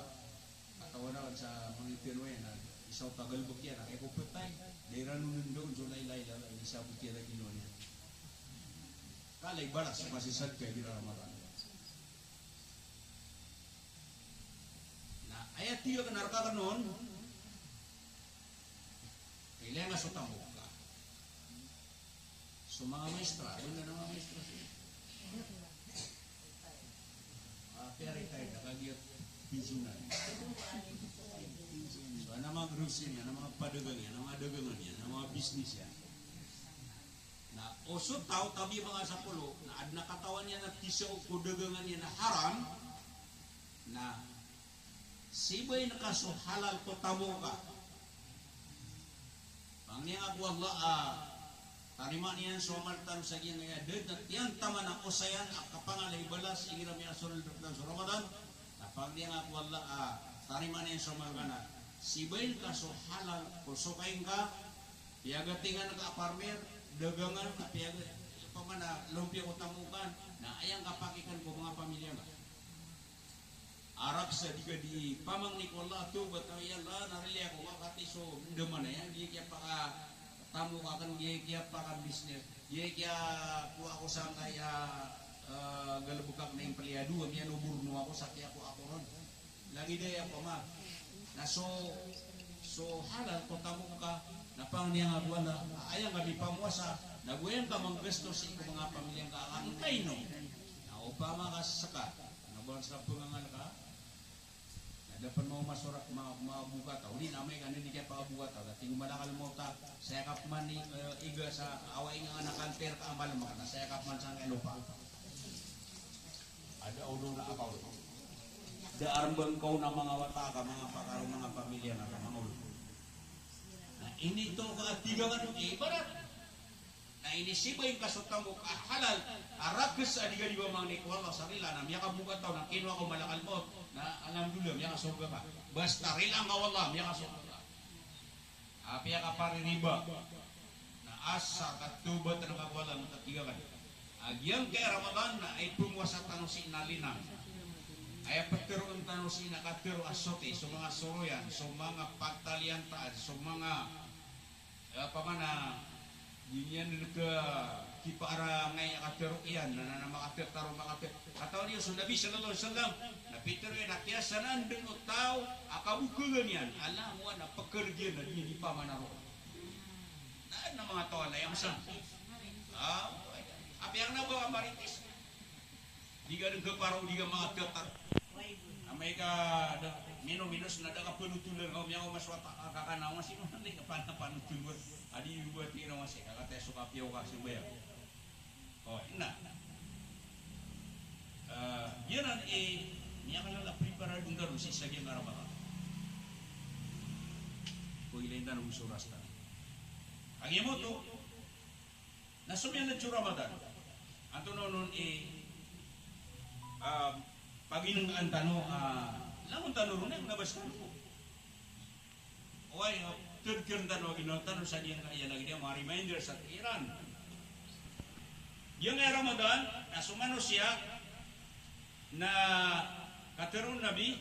katawan aken sa mangitero iyan a isa o tagalbek iyan a kay ko petay, da iran on enda on so lailai, lailai, isa bek iyan a ginawa niyan. Kala i balas so masisadka igira Ramadan. Na aya tiyo ken a reka ken on, ilay nga so tamok ka. So manga maestra, benda na manga maestra. Ah, piyaretired na kagiya pensionan. So, ana manga grocery niyan, ana manga padagang iyan, ana manga dagangan iyan, ana manga business iyan. Na o so taw, tabi manga sapolo, na adn a katawan iyan a pisa o ko dagangan iyan a haram, na sibay ngka so halal ko tamok ka. Pangni ngka ko Allah a tarimaan iyan so amal tano sa giyangkaya, da dn a tiyan taman a osayan a kapangala i balas igira miyasold rktano so Ramadan. Na pangni ngka ko Allah a tarimaan iyan so amal ka na sibay ngka so halal ko sokay ngka, piyagatingan ka a farmer, dagangan ka, piyaga, pamana lompiya ko tamok ka, na aya ngka pakiken ko manga pamilya ngka. Arak sa di ka di pamangni ko Allah, tawbat, ya Allah, na rili ako, makati so ndaman aya, di kiyapakatamok aken, di kiyapakabisnes, di kiyakowa ko sangkaya, eh, galebek aken a empleyado, miyanobor no ako sa kiyakowa ko ron. Lagid aya ko ma. Na so, so halal ko tamok ka, na pangni ngka ko Allah, aya ngka di pamowasa, na go aya ngka manggasto sii ko manga pamilya ngka, angkaino. Na opama ka seka, na ba ngka sa pengangal ka, na da pen maoma so ra-, ma-, mabokata. Odi na amay ka na di kiyapakabokata. Da tig o malakal mawt a, saya ka pman i, eh, iga sa awa ingka na kanter ka a malem ka na, saya ka pman sangkai lopa. Ada olo na akaw. Da arembang kaw na manga wata ka, manga pakaro, manga pamilya na ka, manga olo. Na ini to ka a tiga ka, ibarat. Na inisibay ngka so tamok a halal, a rakes a di ka di ba mangni ko Allah sa rila, na miyakabokata, na kinowa ko malakal mawt, na alhamdulillah, miyakasorga ka. Basta rila ngka o Allah, miyakasorga ka. Apiya ka paririba, na asar ka tawbat ngka ko Allah, na tatiga ka. A giyangkaya Ramadan, na ipomowasa tano sii na linang. Aya peteroon tano sii na katero a soti, so manga soroyan, so manga pagtaliantaan, so manga Eh, pamana, di niyan dn ka kipaarangay a katero iyan, na, na, na makatetaro, makate-, katawan iyo so Nabi sallallahu alaihi wasallam, na pitero iyan a kiyasanaan dn o taw a kabokagan iyan, a langowan a pekereg iyan na di niyan di pamana roo. Na, na manga taw a layang san. Ah, apiya ka na ba marites? Di ka dn kaparo, di ka makateter. Amay ka da, mino-minos na da ka panotolan, o miyaoma so wata ka, kakana, o masi mo na di ka pana-, panotolan. Adi ba tira masi, kakataya so kapiya o kasambayang. O, ina. Ah, giyanan i, miyakalala preparadon ka ron sii sa giyangkai a Ramadan. Pagilay tano so oras tano. Kagiya oto, na somiyan so Ramadan. Antonaa onon i, ah, paginengkaan tano, ah, langon tano ron na bas tano. Oway, tadkern tano a ginawa tano sa giyangkaya lagid iyan, manga reminder sa kiran. Giyangkaya Ramadan, na so manosiya, na katharo o Nabi,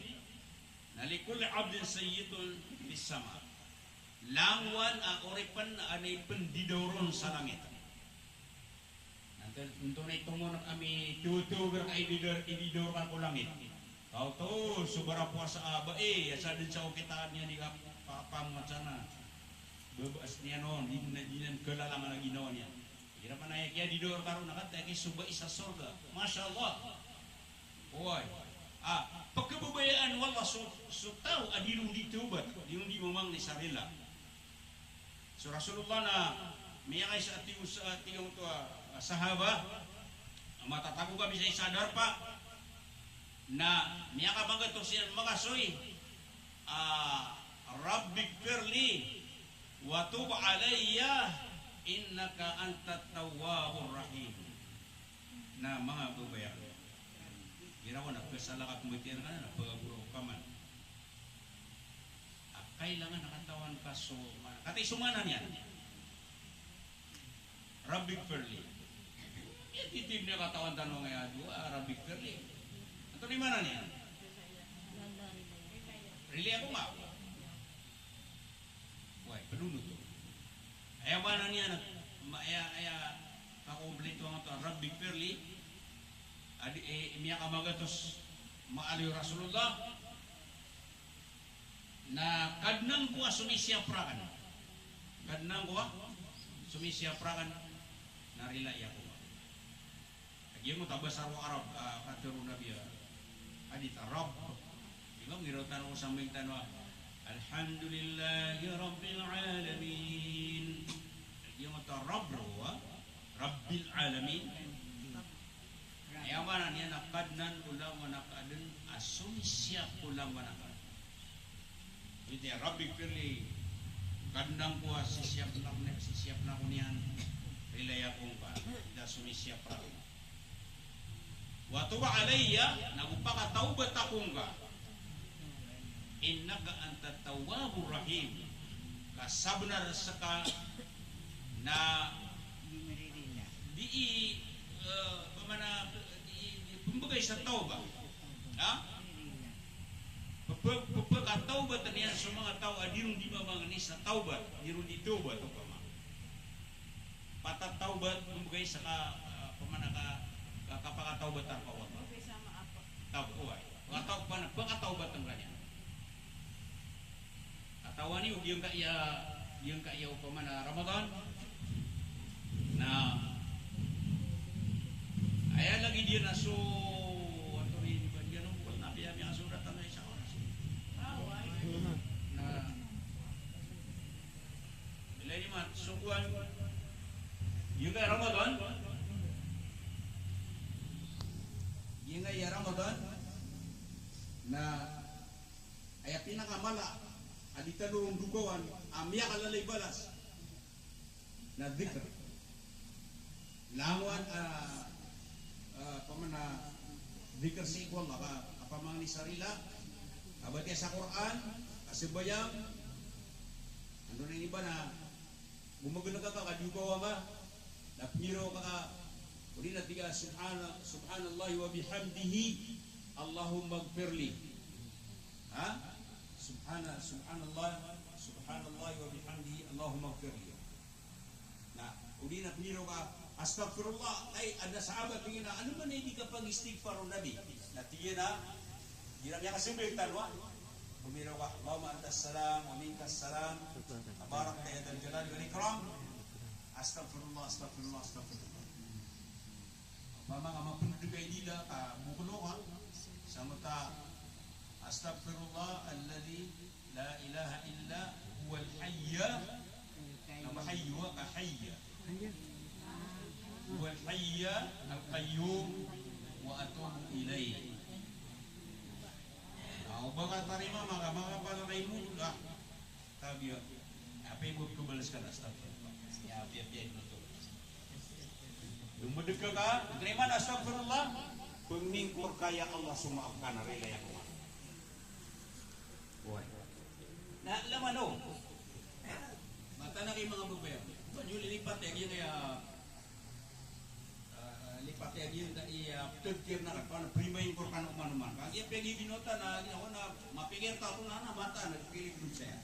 na likulli abdin sayyitun fis sama. Langowan a oripn a ipndidaor on sa langit. Antonaa i tongonok ami totogor ka ididaor, ididaor ka ko langit. Kaoto so barapowasa a bai, asa dn sa okit a niyan di ka pa-, pamowasa na. Babaas niyan on, di na, di niyan kalalangan a ginawa niyan. Igira pn a aya kiyadidaor ka ron na kataya ki so bai sa sorga. Masha Allah. Oway. Ah, pkhababayaan o Allah so, so taw a di ron di tawbat, di ron di mamangni sa rila. So Rasulullah na miyakaisa a tig o sa, tig o oto a, a sahaba, matatago kami sa isa a darpa, na miyakabagatos iyan makasoy, ah, "Rabbighfirli wa tub alayya innaka antat tawwabur rahim." Na manga babay akn, igira ko na pkhasalakapan ka, na pagagora ko kaman. A kailangan a katawan ka so, ma-, katii so maana niyan. Rabbighfirli. Aya titib niyan a katawan tano angkaya a dowa, Rabbighfirli. Antonaa i maana niyan? Rilai ako nga. Oway, pd on oto. Aya maana niyan, ma-, aya, aya kakompletoan oto a Rabbighfirli, a di, eh, miyakamagatos maaloy o Rasulullah, na Kadnan ko a somisiyap rakn. Kadnan ko a somisiyap rakn, na rilai ako. Giyangkoto a basa o Arab, ah, katharo o Nabi a hadith a Rabb. Di ba, giraw tano ko sambayang tano a, "Alhamdulillahi Rabbil Alamin." Giyangkoto a Rabb roo a, Rabbil Alamin. Aya maana niyan na Kadnan ko langowan a Kadn a somisiyap ko langowan a Kadn. Aya Rabbighfirli, Kadnan ko a sisiyapn ako ni-, sisiyapn ako niyan, rilai ako ngka, da somisiyap rakn. Wa tub alayya, nago pakatawbat ako ngka. Innaka antat tawwabur rahim. Ka sabnar ska na di, eh, pamana, di, di pmbgay sa tawbat. Ha? Pphk-, pphkatawbatan iyan so manga taw a di ron di mamangni sa tawbat, di ron di tawbat, opama. Patatawbat, pmbgay sa ka, ah, pamana ka, ka, kapakatawbat rka ko Allah. Taw-, oway. Pakataw-, pamana, pakatawbatan ka niyan. Katawan iyo, giyangkaya, giyangkaya opama na Ramadan. Na aya lagid iyan a so, antonaa i, di ba, di ano, na piyamiyasorat na isa oras. Na, ilay ni mat, so kowan, giyangkaya Ramadan. Giyangkaya Ramadan. Na aya pinakamala a di tano ron dokawan a miyakalala i balas na dhikr. Langowan a, ah, pamana dhikr sii ko Allah, ka, kapamangni sa rila, kabatiya sa Qur'an, kasambayang, antonaa ini ba na Gomagn ka ka, ka di oto ka, na pngiraw ka ka, odi na tig ka, "Subhana-, subhanallahi wa bihamdihi, Allahummaghfirli." Ha? Subhana-, subhanallah, subhanallahi wa bihamdihi, Allahummaghfirli. Na odi na pngiraw ka, "Astaghfirullah." Ay, adn a sahabat, tig iyan a, "Ano man i di kapangistighfar o Nabi?" Na tig iyan a, Igira miyakasambayang tano a, pmiraw ka, "Allahumma antas salam wa minkas salam, tabarakta ya dzal jalali wal ikram. Astaghfirullah, astaghfirullah, astaghfirullah." Opama ka mapndg ka i dila ka boklo ka, sa mata, "Astaghfirullah alladhi la ilaha illa huwal hayya," na ba hayyu ka hayya. "Huwal hayya al qayyum wa atubu ilayh." Na, o ba ka tarima maka, maka pala ka imo, ah. Tabiya. Apiya bo ko balas ka na, astaghfirullah. Ya, apiya, apiya, ino to. Dn mbdg ka, tarima na, astaghfirullah. Pngingkor ka, ya Allah, so maap ka na, rilai ako man. Oway. Na, lamano. Mataan a kagiya manga babay. Ba niyo lilipat, eh, kagiya, ah, lipat iyan, da, iya, ptagkir na kan, pano, prima ingkor kan oman-oman. Kagiya pegi ginota na, giya, o na, mapikir ta to na, na bata na, pili dun saya.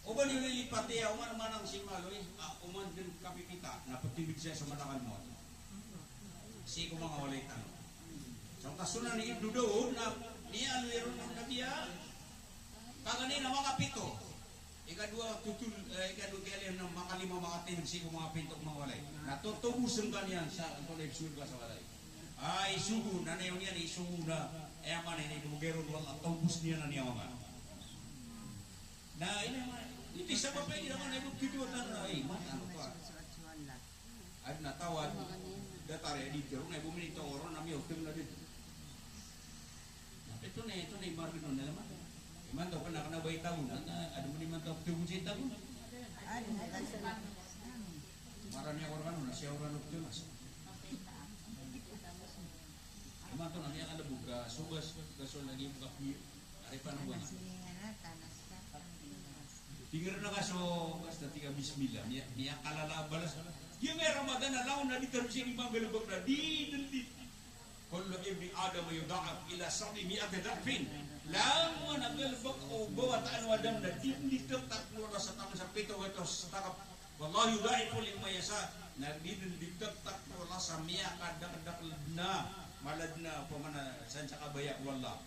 O ba niyo lilipat iya, oman-oman ang simaloy, ah, oman dn kapipita, na ptibig saya sa malakal mo. Sii ko manga walay tano. Sa kasonan i Ibnu Daud na, niya, ano, iron ng nabiya, kaganay na makapito. Ikadowa totol, eh, ikadowa kiyaliham na makalima, makatindg sii ko manga pinto ko manga walay. Na totobosn ka niyan sa antonaa i sorga sa walay. Ah, isogo, na niyan iyan isogo na, eh, aya maana niyan, isogo iron o Allah, tobos niyan a niyan manga. Na, ini, ini sabap a ini, na, na, ibo kidowa tano, ay, man, ano ka? Adn a taw a datar a di tero na ibo minitaw ron na miyaoteng na di. Na pito na ito na imargn on na laman. Imanto ka na kna ba i taw na, na adn man imanto a pito sa i taw. Marani ako rkano na siya o rano pito na sa. Imanto na miyakalbog ka, so gas, gasol lagi mo ka pi-, ari pa na buwan. Tingr na ka so, basta tig ka bismillah, miya, miyakalala a balas. Giyangkai Ramadan a langon a di tano sii di manggalbk na, di dn di. Kullu ibni Adam yud'af ila sab'i mi'ati dha'fin. Langon a galbk o ba a wata o Adam na di dn di ttakp o Allah sa taman sa pito gatos takp. Wallahu yudha'ifu liman yasha. Na di dn di ttakp o Allah sa miyakadakdakl dn a, mala dn a, opama na san sa kabaya o Allah.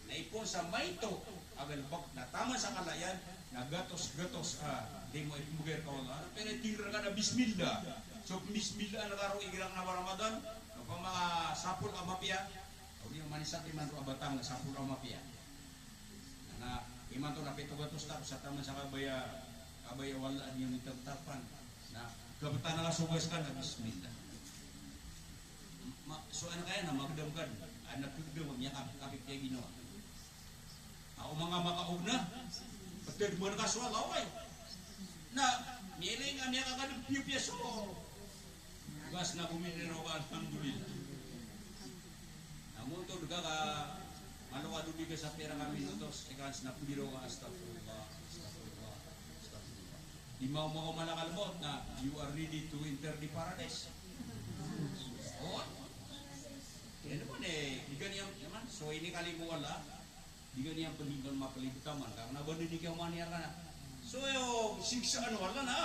Na ipoon sa maito a galbk na taman sa kala iyan na gatos-gatos a limo i pmbgay rka o Allah. Na pira i tingr ka na bismillah. So bismillah na karo igira kna ba Ramadan, opama ka sapolo a mapiya, o di man isa imanto a batang na sapolo a mapiya. Na imanto na pito gatos takp sa taman sa kabaya, kabaya o Allah a di niyo ttakpan. Na kabtana ka so gas ka na bismillah. Ma, so anak aya na magdam ka dn, anak gdam, miyakap, kapipiyaginawa. Ako manga makaog na, ptad man ka so Allah, oway. Na, miyailay nga miyakakadam piyapiya so. Gas na bumili ro ka, alhamdulillah. Na montod ka ka, malo ka dobi ka sa pira ka minutos, ika na pmbiro ka, astaghfirullah, astaghfirullah, astaghfirullah. Di maoma ko malakal mawt na, you are ready to enter the paradise. O. Kaya naman eh, di ka niyan, naman, so inikalimo o Allah, di ka niyan pn di ka makalimo taman, ka kna ba dn di ka maniyar ka na. So, iyo, siksaan o Allah na,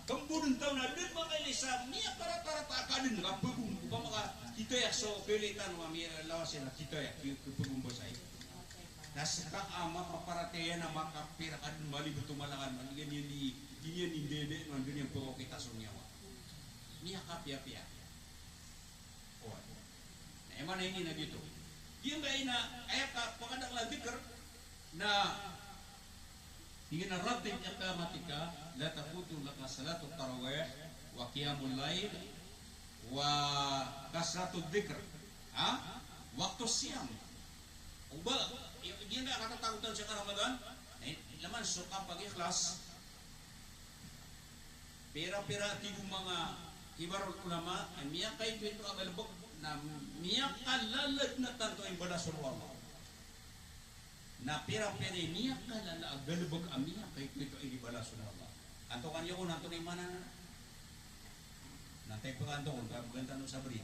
kambodn taw na dn makailay sa miyakarata-rata a kadn, ka pagom, opama ka, kitayak so, pili tano a miyalawas iyan a kitayak, iyo, kapagom ba sa iyo. Na ska a mapaparatiyaya na makapira ka dn malibot o malakal, man, di ka niyan di, di niyan di, di, di, man, di niyan pagokita so niyawa. Miyakapiyapiya. Oway. Na aya maana ini na giyoto. Giyangkai na aya kapakadakl a dhikr na tig iyan a rattib aqamatika la tafutu laka salatut tarawih wa qiyamul layl wa kasratud dhikr. Ha? Waktu siyam. O ba, i-, giyangkai a katatagotan sa ka Ramadan, eh, laman so kapag-ikhlas, pira-pira, tig o manga kibarul ulama, a miyakaito-ito a galbk na miyakalala dn a tanto a imbalasan o Allah. Na pira-pira i miyakalala a galbk a miyakaito-ito a inibalasan o Allah. Antonaa niyo kon antonaa i maana na? Na taypa ka antonaa kon, ka bgan tano sa bri.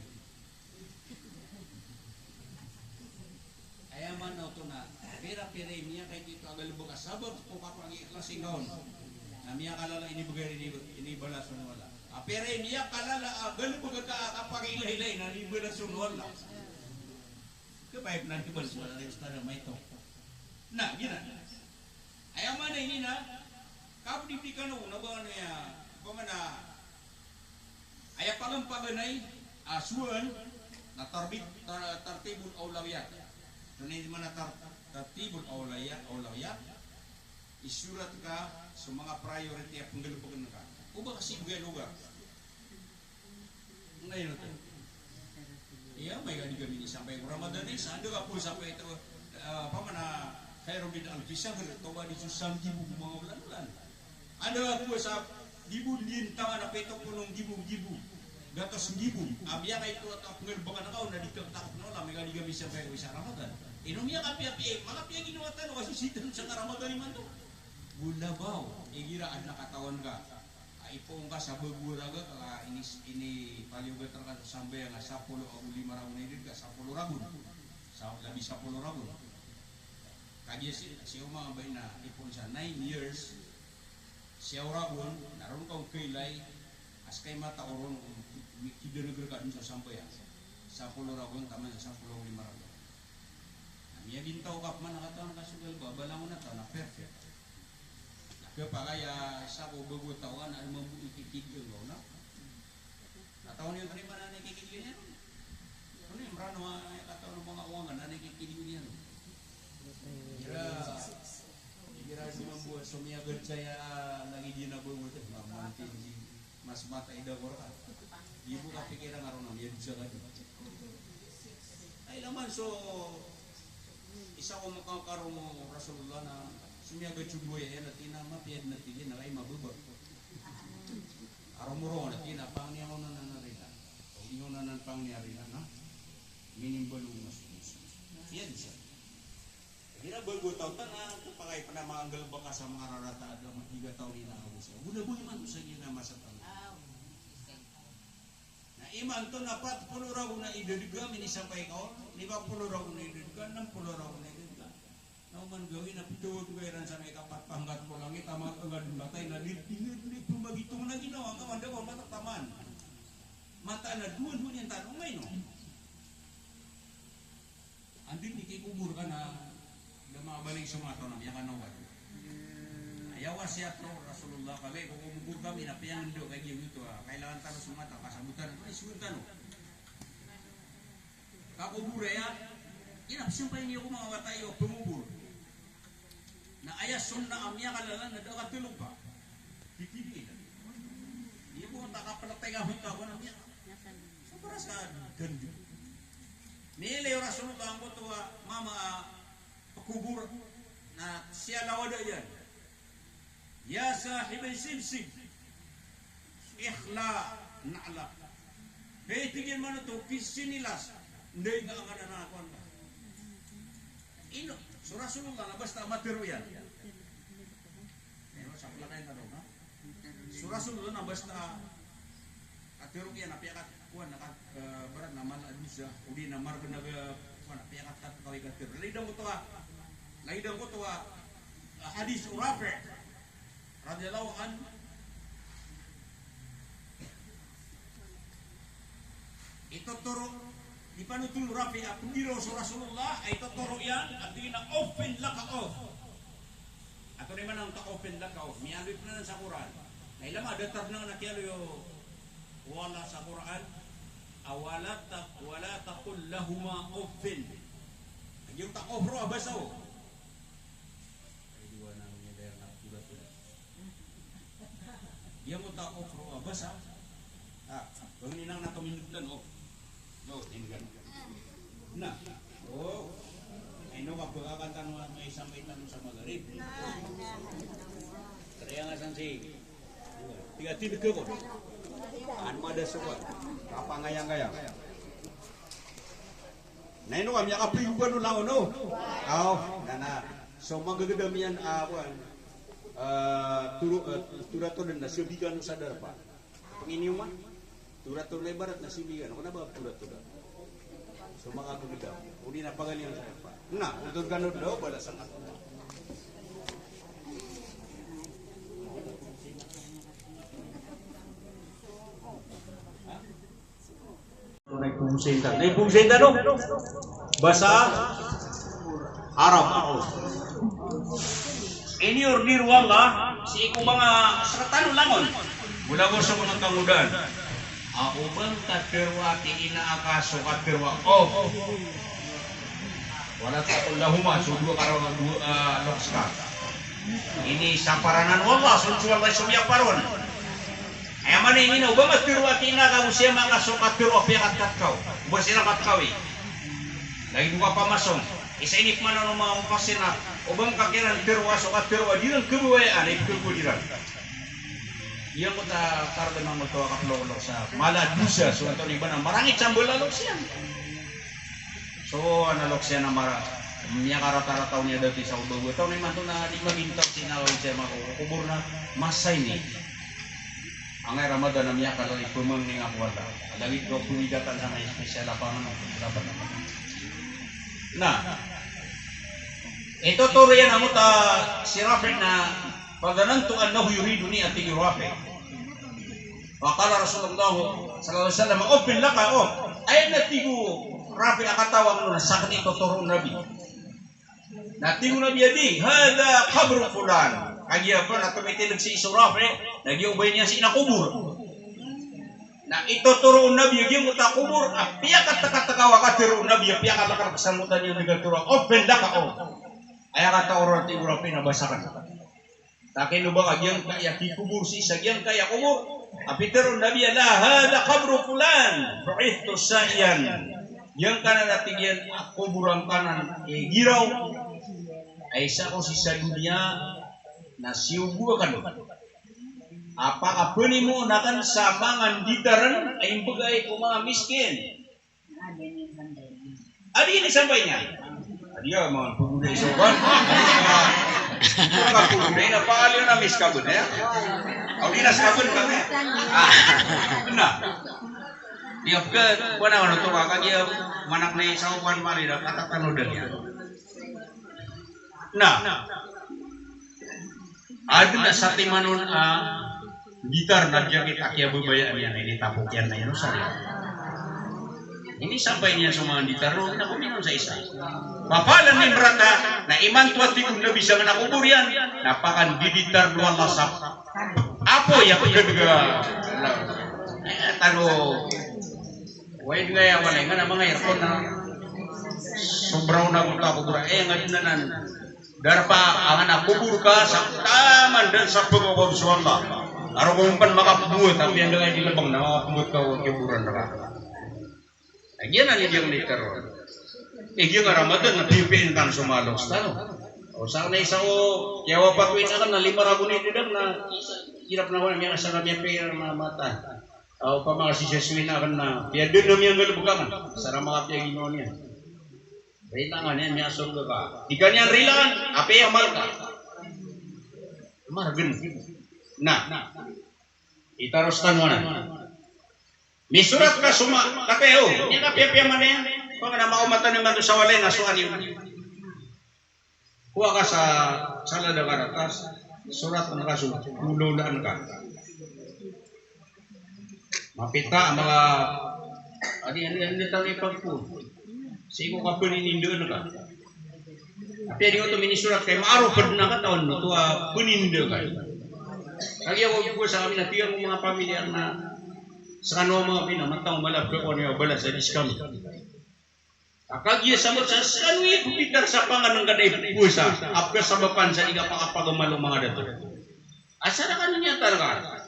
Aya maana oto na, pira-pira i miyakaito-ito a galbk a sabap ko kapag-ikhlas ingka on. Na miyakalala inibgay, ini, inibalasan o Allah. A pira i miyakalala a galbk ka kapag-ilaylay na inibalasan o Allah. Kaya ba ipnan kibalasan o Allah, ustadh, maito. Na, giyanan. Aya maana ini na, kapdidikan o, na ba ano ya, opama na, aya paganapaganay a sowaan, Na tarbit, tar-, tartibul awlawiyat. Tonaa i maana tar-, tartibul awlawiyat, awlawiyat. Isorat ka so manga priority a pnggalbkn ka. O ba ka sii bgan o ga. Ngayon to. Iya, amay ka di ka minisampay ko Ramadan, isa, anda ka pn sampay to, ah, apa man a, khairun min alfi shahr, to ba di so sanggibo ko manga olan-olan. Anda ka pn sa di bo di ntaw a pito polo nggibo, nggibo, gatos nggibo a miyakaito a pnggalbkn ka on na di ka ktakp na ola, amay ka di ka misampay ko isa Ramadan. Ino miyakapiyapiya, makapiya ginawa tano, kasi sii tano sa Ramadan imanto. Golabaw, igira adn a katawan ka a ipoon ka sa bago a raga ka ini, inipaliyogat rka so sambayang a sapolo ago lima ragon a idad ka, sapolo ragon. Sa, labi sapolo ragon. Kagiya si, si Oma ba ina ipoon sa nine years, siyaw ragon, na ron ka on kailay, a ska i mata o ron, mi-, kidaragr ka dn so sambayang. Sapolo ragon, taman sa sapolo ago lima ragon. Na miyagintaw ka pman a katawan ka so galbk a ba langon a taw na perfect. Na khapakay a isa ko bago a taw a na mambo ikikidg ka on na. Na taw niyan tarimaan a na ikikidg iyan on. Ano iyan, Mranaw a katawan o manga owang ka na na ikikidg iyan on. Igira, igira di mambo a so miyagadsa iyan a lagid iyan a bago, te, mamantin di. Mas mata i da ko rka. Di bo kapikiran a ron a miyadosa ka di. Ay, laman so isa ko makakaroma o Rasulullah na so miyagadsa o buwaya iyan a tig iyan a mapiya dn a tig iyan a kay mababa. A roo mo ron a tig iyan a pangni ako na na rila. O ino na na pangni a rila na minimbaloy mas, mas. Iyan isa. Igira bago a taw tano, khapakay pn a manggalbk ka sa manga rarata a da, matiga taw di na ago sa. Golabaw imanto sa giya na masa tano. Na imanto na pat polo ragon a idad ka, minisampay ka on, lima polo ragon a idad ka, enam polo ragon a idad ka. Na oman gawii na pito ka iran sa miyakapat pangkat ko langit, a manga angadn matay na di, di, di, di pmagitong na ginawa ngka, manda ko mata taman. Mata na dowa-dowa niyan tano, ngayon, no? Anda i kikobor ka na da makabaling so mata na miyakanaw ka. Aya wasiyat o Rasulullah, kagiya ko komobor kami na piyangndao ka giyoto a kailangan tano so mata, kasabotan, ay, sogoan tano. Kakobor aya, inapsampay niyo ko manga wata iyo pangobor. Na aya sunnah a miyakalala na da a katlo ka. Titidi. Iyo ko ta kaplatay ka hon ka ko na miya. Sobra sa ganjo. Miyailay o Rasulullah angkoto a mama a pkobor na siyalawada iyan. Ya sahibay sibsib, ikhla' na'lak. Hay tig iyan manoto, kisinilas, ndai nga anganan a kowan ka. Ino, so Rasulullah na basta matero iyan. Ino, sa plakay na daw, ha? So Rasulullah na basta a tero iyan a piyakat, kowan, na kat, eh, barat na mala a dosa, odi na marg na ga, kowan, a piyakat kat kaway ka tero. Lagid angkoto a, lagid angkoto a, ah, hadis o Rafi' radiyallahu anhu. Itotoro, di panothol o Rafi' a pnggiraw so Rasulullah, a itotoro iyan, a tig iyan a uffin laka uff. Antonaa i maana o uffin laka uff? Miyaaloy pn anan sa Qur'an. Na ilay a da tarnga na kiyaaloy o Allah sa Qur'an a wala taq-, wala taqul lahuma uffin. Giyangkoto a uff roo a basa o. Ay, di wana miyader na pula-pula. Giyangkoto a uff roo a basa. Ah, pangninang na kamindutan, o. No, tinigan. Na. O. Ay, no, kapagkakan tano, may sampay tano sa Maghrib. Kaya nga san si, tiga tiga ko. An mada suka. Kapangayang-ayang. Na ino ka miyakaprigo ka no langon, no? Aw, na, na. So, magagdam iyan, ah, kuwan. Ah, toro, ah, toro-toro na sabi ka no sa darpa. Pangini oman. Toro-toro na ibarat na sabi ka no. Kna ba toro-toro? So, makagagdam. Odi na pagalingan sa darpa. Na, utod ka no daw, balasan ka. Na ipogosay tano. Na ipogosay tano. Basa Arab. Iniorder o Allah sii ko manga sekatano langon. Mula ko sa manga kangodaan. A, o ba ngka tharoa ki ina aka so katharoa o. Wala taqul lahuma, so dowa ka ra-, dowa, ah, loks ka. Ini saparanan o Allah, so, so Allah so miyapar on. Aya maana ini na, o ba ngka tharoa ki ina aka, o si ama aka so katharoa piyakatkat ka o. O ba siran katkat i. Lagid o kapamasong. Isa ini pman o manga mufassir na, o ba ngka kiran tharoa so katharoa di ran khababayaan, ay pkhagowa di ran. Giyangkoto a karga mangolto a kaploklok sa mala a dosa, so antonaa i ba na marangit sa mbala a loks iyan. So ana loks iyan a mara, miyakaratarata on iyan dati sa oba-oba taw na imanto na di magintaw sii na loks iyan mako kobor na masa ini. Angay Ramadan a miyakala i pamangni nga ko wata. Lagid ko pulidatan sa may espesyal a pangan o pulidatan. Na, itotoro iyan angkoto a si Rafi' na, "Fadhanantu annahu yuriduni," a tig o Rafi'. Faqala Rasulullah sallallahu alaihi wasallam, "Uffin laka," o. Aya na tig o Rafi' a katawan on na sakn i totoro o Nabi. Na tig o Nabi a di, "Hadha qabru fulan." Kagiya pn a tomitindg sii so Rafi', na giya o ba iyan sii na kobor. Na itotoro o Nabi a giyangkoto a kobor a piyakatktkaw a katharo o Nabi a piyakalkar sa mota niyan di katharo, "Uffin laka," o. Aya katawan on, tig o Rafi', na ba sakn. Taken o ba ka giyangkaya kikobor sii sa giyangkaya kobor. A pitharo o Nabi a, "La, hadha qabru fulan, bu'ithtu sa'iyan." Giyangkanan a tig iyan a kobor angkanan i giraw a isa ko sii sa doniya na siyogo akn a pakapnimoon akn sa manga nditarn a imbgay ko manga miskin. Adi ini sampay niyan. Adi a, manga pagulay so kan. Manga pagulay na paaliyo na miskabn, ya. Aw, di na skabn kami. Ah, na. Di a pka, kuwan a, ano to, kaka di a, manak na sa upan mali na, katatanodan iyan. Na. Adn a satiman on a nditar na di a kiyababayaan iyan, initapok iyan na ino sa riyan. Inisampay niyan so manga nditar on, na kominon sa isa. Faqalat imra'atuhu, na imanto a tig o Nabi sa manga kobor iyan, na pakandiditar o Allah sa apoy a pkadga. Eh, tano. Way dn ngaya a mala i ngana manga aircon na sobra on a gota kobor, eh, nga dn anan. Darpa angkanan a kobor ka sa taman dn sa pagkakobor so Allah. Aro ko pn makapmbowat, apiya anda ka di lbng na makapmbowat ka ko kiyaboran rka. Lagid anan i giyangkaya a nditar on. Eh, giyangkaya a Ramadan na piyapiya tano so manga loks tano. O sa na isa ko kiyawapat o ina akn na lima ragon i didang na isa, hirap na ko na miyakasanga miyapiya na mata. Aw, opama ka sii sa so ina akn na piyadn a miyanggalbk akn sa ra makapiya ginawa niyan. Rilaan iyan, miyasorga ka. Di ka niyan rilaan, apiya amal ka. Margn. Na, itaros tano anan. Misorat ka so ma-, kataw, niyan kapiyapiya man iyan. Pangna maomatan imanto sa walay na so ani. Kowa ka sa, sa lada ka ratas, sorat angka so, lolawlaan ka. Mapita a manga, adi, adi, adi, tano ipagpo. Sii ko kapaninindaan ka. Apiya di oto minisorat ka i maarop a dn a katawan oto a paninda ka. Kagiya ko powasa kami na tig ko manga pamilya na skano a manga pina, mantang o mala a pkhakowa niyo a balas a di skami. Ka kagiya sabap sa skano i ppitar sa pangnngkn a di powasa a pkhasabapan sa di kapakapagamal o manga dato. Asar a kano niyan tarka.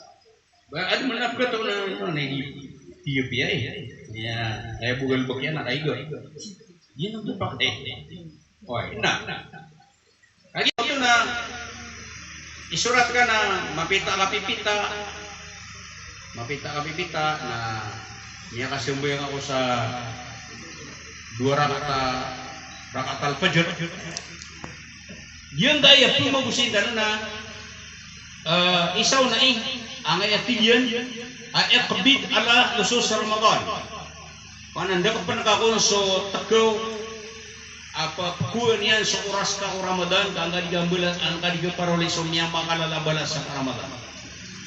Ba adn man a pkhato na, na, na, di, di, di, di, ya, kaya bugal ba kiyan na kaiga. Di na to pakay. Oy, na. Kagiya oto na isorat ka na mapita ka pipita, mapita ka pipita na miyakasambayang ako sa dowa rakat a rakat al-fajr. Giyangkaya pmagosay tano na, eh, isa on na i, angkaya tig iyan a iqbid ala nusus Ramadan. Panandakpn ka kon so tkaw a pkowaan iyan so oras ka ko Ramadan, ka angkadi ka mbalas, angkadi ka paroli so miyamakalala a balas sa Ramadan.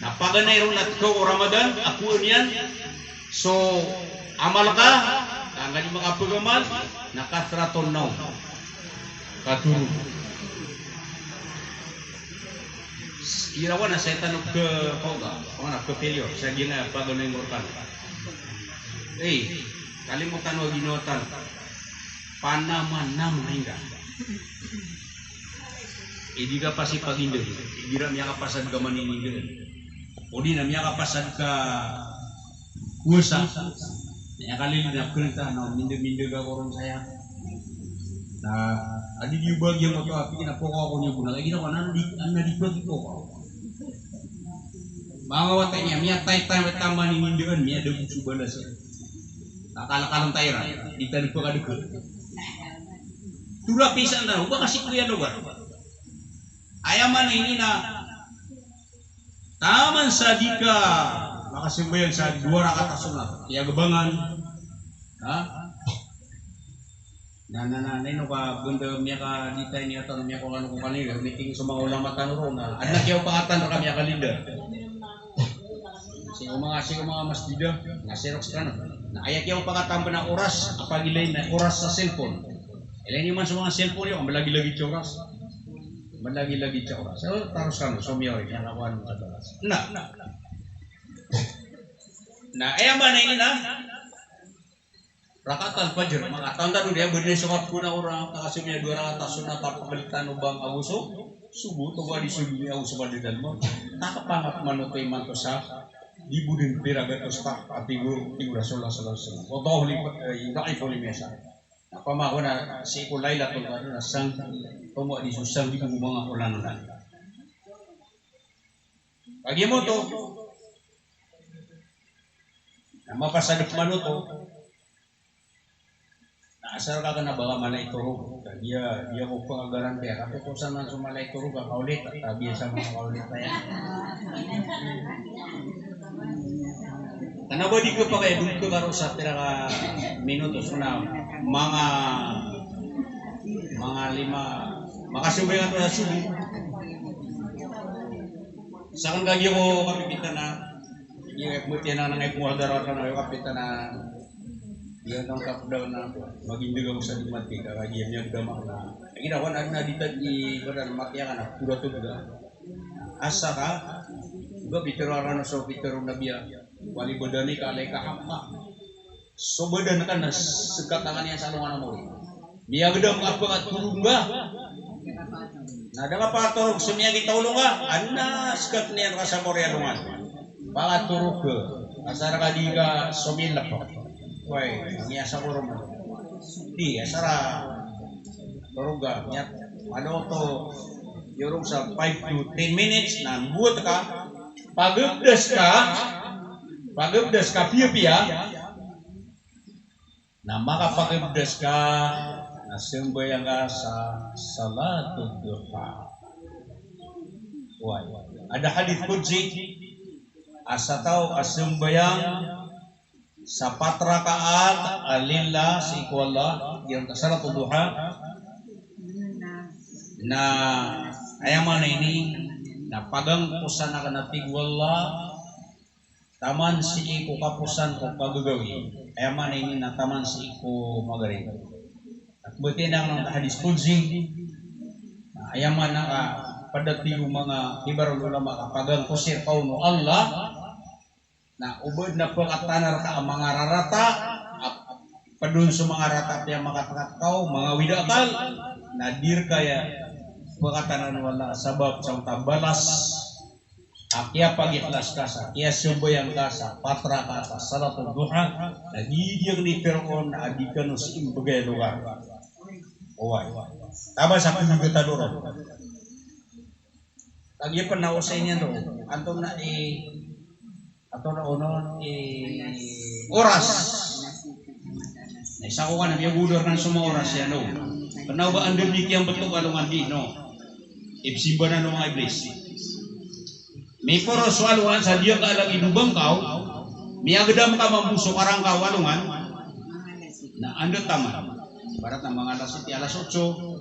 Na paganay ron a tkaw ko Ramadan a kowaan iyan so amal ka, ka angkadi makapagamal, na kathratun nawm. Kathoro. Irawan a shaytan o pkha-, pawda, pawda, pkha-failure sa giyangkaya paganay ngka rkano. Eh, kalimotan o ginawa tano. Panamanam na ingka. Edi ka pasipaginda. Igira miyakapasad ka maninindaan. O di na miyakapasad ka puasa. Na aya kalilid na pkenta na minda-minda ka koron saya. Na adi di obagi a moto api kina poko ako niyo bona. Kaya gina ko na di, na di pagi poko. Manga wata niya, miyatay-tay wata maninindaan, miyada bo so balas. Kakalakalan ta iran, di tano pkadka. Tora pisan na, oba kasi ko iya logar. Aya maana ini na, taman sa di ka makasambayang sa dowa rakaat a sunat, aya gabangan. Ha? Na, na, na, na ino ka benda miyakaditay niyan, miyakaano ko kanila, meeting so manga ulama tano ron, na adn a kiyaopakatan rka miyakalinda. Sii ko manga, sii ko manga masjid, na sii roo skano. Na aya kiyaopakatan pn a oras, a pagilay na oras sa cellphone. Ilay niyo man so manga cellphone iyo, malagilagid sa oras. Malagilagid sa oras. So, taros kano, so miyaori, miyakakowan sa oras. Na. Na, aya maana ini na, rakaat al-fajr, makatawan tano di a benda so kapona oras, kakasomiya dowa rakaat a sunat a pagalitan o bang ago so subuh, oto ba di subuh ago so madadalm. Takapangap manoto imanto sa di bo dn pira gatos ta, a tig o, tig o Rasulullah sallallahu alaihi wasallam. Wa dha'afahu li, eh, dha'afahu liman yasha. Na pamahona sii ko Lailatul Qadr na sang, tomo di so sanggibo manga olan-olan. Kagiya moto, na mapasad pman oto. Na asar ka kna ba ka mala i torog. Kagiya, di ako pangagarantiya. Kapotosan man so mala i torog, ka kaolit. Kagiya sa manga kaolit aya. Kna ba di ka pakay, di ka karo sa pira ka minutos na manga, manga lima, makasambayang ka sa subuh. Sakn kagiya ko kapipita na, iya, matiya na, na ngay pngohadara ka na, iyo kapita na, iya, na kapdaw na, magindg ako sa di mati, ka kagiya miyagdam ako na. Lagid ako na, na di ta di, badan mati ako na, pura to juga. Asa ka, oba pitharo a Rasul, pitharo o Nabi a, "Wa li badanika alaika haqqa." So badan ka na sgkatan iyan sa alongan a mori. Miyagdam ka pakatorog ka. Na da ka pakatorog so miyagita a olong ka, adn a sgkatan iyan ka sa mori a alongan. Pakatorog ka. Asar ka di ka somilep. Way, miyasagor man. Di, asar a torog ka, miyat, malo oto, iyorog sa five to ten minutes, na mbowat ka, pagabdas ka, pagabdas ka piyapiya, na makapagabdas ka, na sambayang ka sa salatul duha. Way. Ada hadith qudsi, a sa taw a sambayang sa pat rakaat a lillah sii ko Allah, giyangkai a salatul duha. Na aya maana ini, na pagangkosan akn a tig o Allah, taman sii ko kaposan ko kagagawii. Aya maana ini na taman sii ko magrib. Na pmbatiya niyan a hadith qudsi. Na aya maana ka, pd a tig o manga kibar ulama ka pagangkosi rka on o Allah, na o ba adn a pkatanar ka a manga rarata, a pd on so manga rata a piyamakatakatkaw, manga awid a akal, na di rka aya pkatanar o Allah sabap sa onta balas a kiyapagikhlas ka sa, kiyasambayang ka sa pat rakaat a salatul duha, na giya giya kni tharoon a di kano sii mbgay a logar. Oway. Tabas a kni gtado ron. Kagiya pn na osay niyan ron. Antonaa i, antonaa onon i oras. Na isa ko ka na miyagoda rkano so manga oras iyan on. Kna o ba anda dn i kiyambtho ka alongan di, no? Ipsimba nan o manga iblis. Miporo so alongan sa di ka lagid o bangkaw. Miyagdam ka mambo so karangkaw a alongan. Na anda taman. Ibarat na manga alas siyete, alas otso.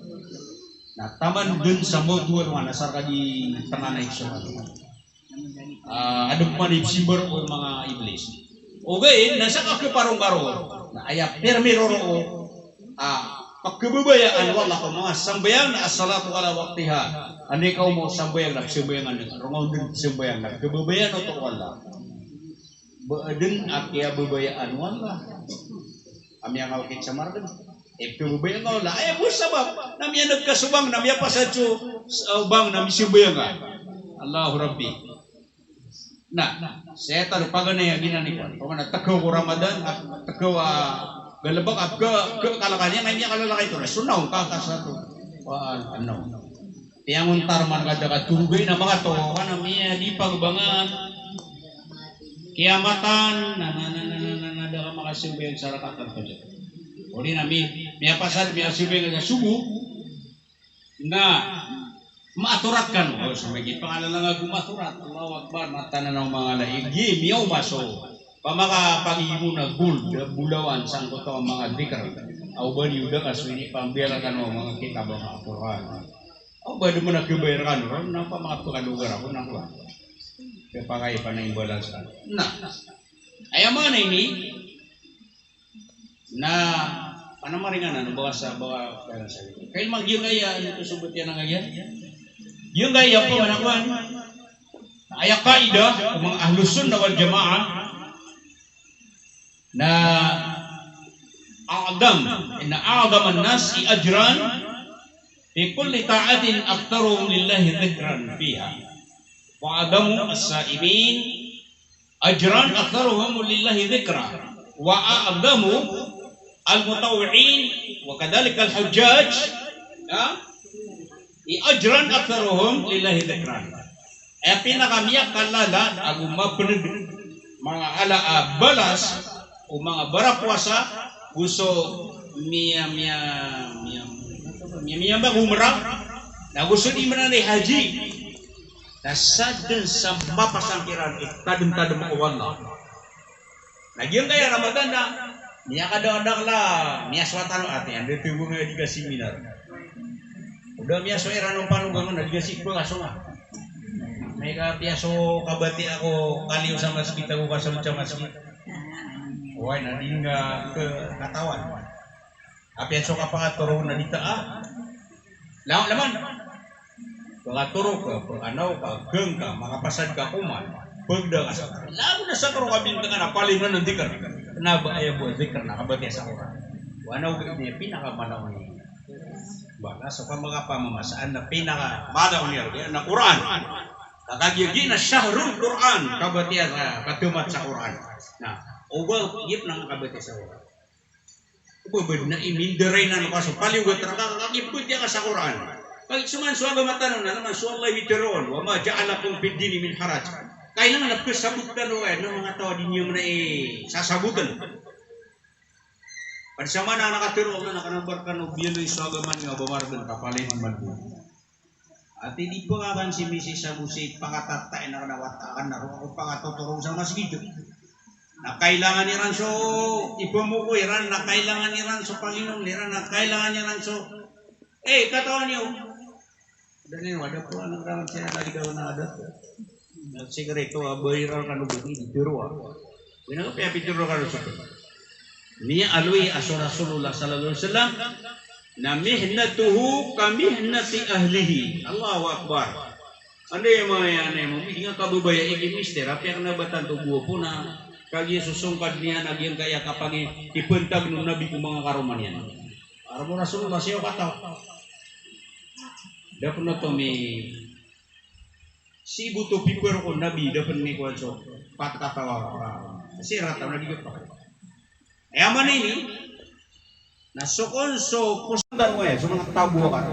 Na taman dn sa mawdo a alongan, asar ka di tngan a iso. Ah, adn pman i psimba roo o manga iblis. Ogaid na sa kakhaparo ngka roo, na aya pirmi roo, ah, pkhababayaan o Allah ko manga sambayang na as-salatu ala waqtiha. Anda i kaoma o sambayang na pzambayangan, rongoon dn pzambayang na pkhababayaan oto o Allah. Ba aden a kiyababayaan o Allah a miyakaokit sa margen. Ipkhababayaan o Allah. Aya bo sabap na miyaneg ka so bang na miyapasad so, so bang na misambayang ka. Allahu Rabbi. Na, sii tano paganay a giyanan i kowan. Pamana tekaw ko Ramadan, a tekaw a galebek, a ke, ke kalakal iyan, na miyakalakal ito. Sunaw ka, ka sa to. Wa, ano. Tiyangon tarman ka da ka torogay na manga to, ka na miyadi pagbangan. Kiyamatan, na, na, da ka makasambayang sa rakaat al-fajr. Odi na mi, miyapasad, miyasambayang sa subuh. Na, maatorat kano. O, so magi pangalalangag o maatorat. Allahu Akbar, mataan a manga laig. Gi, miyaoma so. Pamakapagimo na gold, bolawan, sangkoto a manga dikr. Aw ba di oda ka so inipambayar kano a manga kitab a manga Qur'an. Aw ba di mo na kibayar kano, na pamakapagalogar ako na kowan. Kepakay pa na imbalas ka. Na, aya maana ini, Na, panamaringan ano, baka sa, baka, baka sa, kay mag-, giyangkaya, ano to, sobat iyan a giyangkaya. Giyangkaya pman a kowan. Aya qaidah o manga Ahlus Sunnah wal Jamaah na a'dham, inna a'dhaman nasi ajran fi kulli ta'atin aktharuhum lillahi dhikran fiha. Wa a'dhamu as-sa'imin ajran aktharuhum lillahi dhikra, wa a'dhamu al-mutawwi'in, wa kadhalika al-hujjaj, ha? I ajran aktharuhum lillahi dhikran. Aya pinakamiyakalala ago mapnd, manga ala a balas o manga barapowasa, go so miya, miya, miya, miya, miya mag-umrah, na go so di mnanay haji. Na sadn sa mapasang kiran i tadmtadm o Allah. Na giyangkaya Ramadan na, miyakadakdakl a, miyasowa tano ati, anda tiyo nga di ka seminar. Oda miyasowa iran o panogangan, na di ka si, ba ka so nga. May ka piyaso kabati ako, kaliyo sa masgit ako, kasabot sa masgit. Oway, na di nga ke-, katawan. Apiya so kapakatoro na di ta, ah. Lawan, laman. Pakatoro ka, pakanaw ka, geng ka, makapasad ka koman. Pagda ka sa, lago na sa karo ka bintangan a palin na ng dikr. Kna ba aya bo a dikr na kabatiya sa Qur'an. Wanaw ka ini pinakamalaw ni. Ba, na so ka makapamamasaan na pinakamalaw ni, na Qur'an. Ka kagiya giya na shahrul Qur'an, kabatiya sa, kadamat sa Qur'an. Na, oba, giya pn a kabatiya sa Qur'an. Oba bad na imindaray na no ka so paliyogat rka, ka kipd iyan ka sa Qur'an. Kagiya so man so agama tano na, na man so Allah i mitharo on, "Wa ma ja'ala lakum fid dini min haraj." Kailangan a pkasabot tano aya na manga taw a di niyo man i sasabotn. Pd sa man a katharo o Allah na kna ba rkano biyaloy so agama niyo a ba margn ka palaya di malbod. Ati di pkakan si misis ago si pangatatai na kna wata akan na roo ako pangatotoro sa masgit. Na kailangan iran so ipamoko iran, na kailangan iran so panginom iran, na kailangan iran so, eh, katawan iyo. Dn iyo, ada pn a anak rawan saya lagi daw na ada. Na sikreto a ba iran kano bagi di pero a. Ino ka piyapitharo kano so Miyaaloy a so Rasulullah sallallahu alaihi wasallam na mihnatuhu ka mihnati ahlihi. Allahu Akbar. Anda iyan manga iyan, anda iyan manga, di nga kababaya i mister, apiya kna ba tanto bo a pn a kagiya so songkad niyan a giyangkaya kapangipantag o Nabi ko manga karoma niyan. Karoma o Rasulullah, siyaw kataw. Da pn oto mi Sii bo oto piparo ko Nabi, da pn mikowan so pat kataw a, ah, sii rataw na di kapakay. Aya maana ini, na so kon so posan tano aya, so manga tabo ka.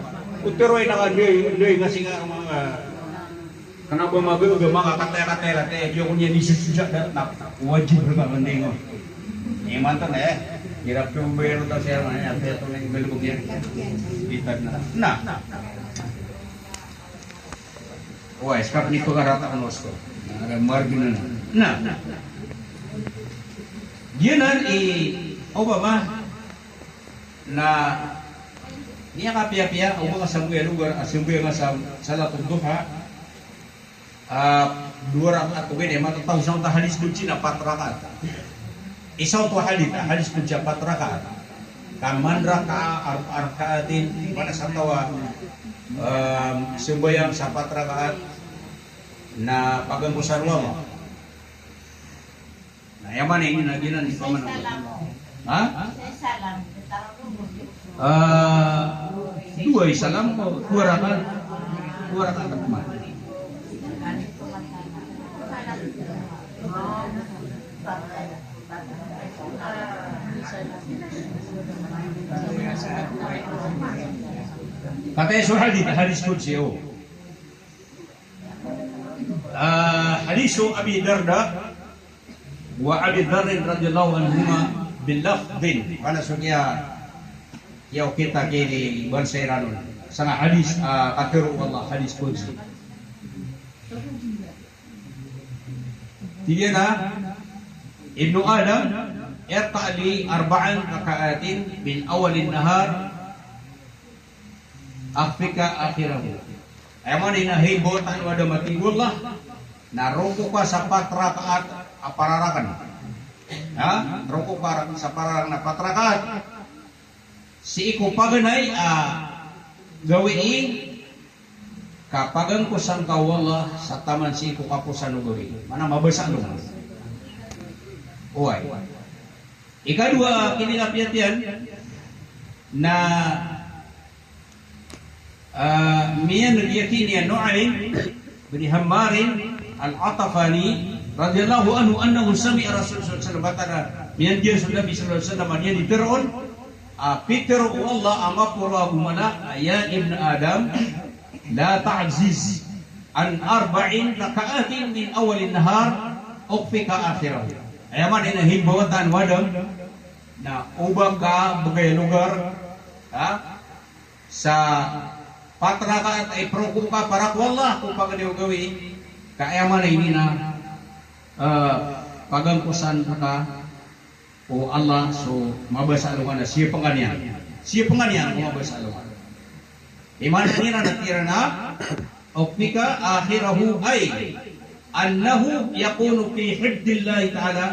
Oto ro ina ka, ndoy, ndoy nga sii nga, manga, kna ba maga, ga manga katera-tera, te, di ako niyan isososa da, na, wajib rka mandingon. Imanto na, eh, hirap ko bayar ta siya, na, ate, ito na yung galbog niya. Itag na. Na. Oway, ska pn i pkarata ko na osto. Na, margn na. Na. Giyanan i, o ba ma, na, miyakapiyapiya, o ba ka sambayang a logar, a sambayang a sa, salatul duha, ah, dowa rakaat, ogaid na matataw sa hadis qudsi na pat rakaat. Isa oto a hadis, a hadis qudsi a pat rakaat. Ka man raka'a arba'a raka'atin, mana sa taw a, em, sambayang sa pat rakaat na pagangkosan o Allah. Aya maana ini na giyanan i pamana. Ha? Ah, dowa i salam, dowa rakaat. Dowa rakaat a pamana. Kataya so hadith, hadith qudsi, o. Ah, hadith Abi Darda wa Abi Dharr radhiyallahu anhuma bil lafdhin. Mana so kiya, kiyaokit a kini bansa iran on. Sanga hadith, ah, katharo o Allah, hadith qudsi. Tig iyan a, "Ibnu Adam, iqta' li arba'an raka'atin min awwalin nahar, akfika akhirahu." Aya maana niyan na, hay mbawataan o Adam, a tig o Allah, na roko ka sa pat rakaat a pararakn. Ha? Roko ka sa pararakn a pat rakaat. Sii ko paganay a gawii, ka pagangkosan ka o Allah sa taman sii ko kaposan o gawii. Maana mabasa alongan. Oway. Ikadowa a kinilapiyat iyan na, ah, miyaneg iyan ki Nu'aym bin Hammar al-Ghatafani radhiyallahu anhu annahu sami'a Rasulullah sallallahu alaihi wasallam, mataan a miyaneg iyan so Nabi sallallahu alaihi wasallam a giya di tharoon, a pitharo o Allah a maporo ago mala a, "Ya ibn Adam, la ta'jiz an arba'in raka'atin min awwalin nahar, ukfika akhirahu." Aya maana niyan na, hay mbawataan o Adam, na oba ka bgay a logar, ha? Sa pat rakaat a iproko ka para ko Allah ko paganay o gawii, ka aya maana ini na, eh, pagangkosan ka o Allah so mabasa alongan a siyapn ka niyan. Siyapn ka niyan ko mabasa alongan. Aya maana iran na tig iran a, ukfika akhirahu, ay annahu yakunu fi hifdhillahi ta'ala,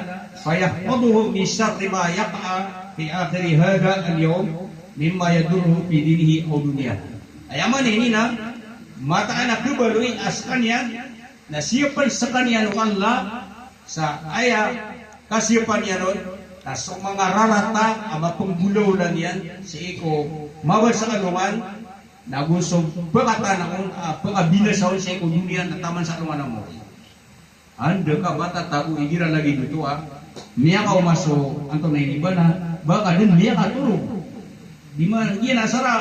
fayahfazuhu min sharri ma yaqa' fi akhiri hadha al-yawm mimma yadurruhu fi dinihi aw dunyahu. Aya maana ini na, mataan a khabaloy a skaniyan na siyapn skaniyan o Allah sa aya kasiyapan iyan on, na so manga rarata a mapnggolawla niyan sii ko mabasa alongan, na go so pkatana on, ah, pkabinasa on sii ko doniya na taman sa alongan a mori. Anda ka ba tatago igira lagid oto a miyakaoma so antonaa ini bana, ba ka dn miyakatorog. Di ma, giya na asar a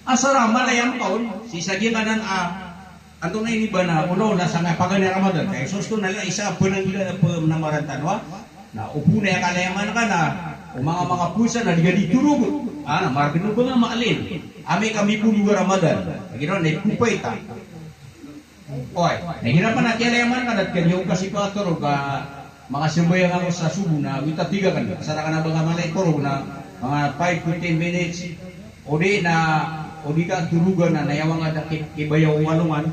Asar a mala iyan kaon, sii sa giyanan a, antonaa ini bana, olaola sangkai paganay a Ramadan, ka isosto na la isa a pnanggila na pnamaran tano a, na opama na aya kalayaman ka na, o manga, manga powasa na di ka di torog, a, na margn o ba nga maalin, amay ka mipolog a Ramadan, lagid on na ipopay ta. Oy, na igira pn a kiyalayaman ka na tig ka di ako kasi pakatorog ka makasambayang ako sa sobo na wita tiga kan, asar ka na ba nga mala i torog na manga five to ten minutes, o di na, o di ka torogan na, na aya manga da ki, kibayaw o alongan.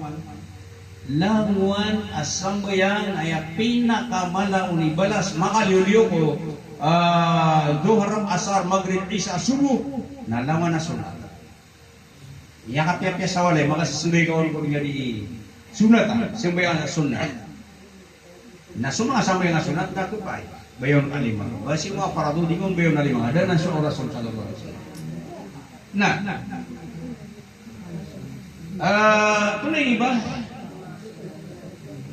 Langowan a sambayang na aya pinakamala on i balas, makaliyoliyo ko, ah, Dhuhr, Asar, Maghrib, Isa, Sobo, na langowan a sunnat. Miyakapiyapiya sa walay, makasisambay ka on ko di nga di sunnat, a, sambayang a sunnat. Na so manga sambayang a sunnat, na kepay. Bayawn ka lima. Ba si manga parado, di ngka on bayawn a lima. Da nan so Rasul sallallahu alaihi wasallam. Na, ah, tonaa ini ba?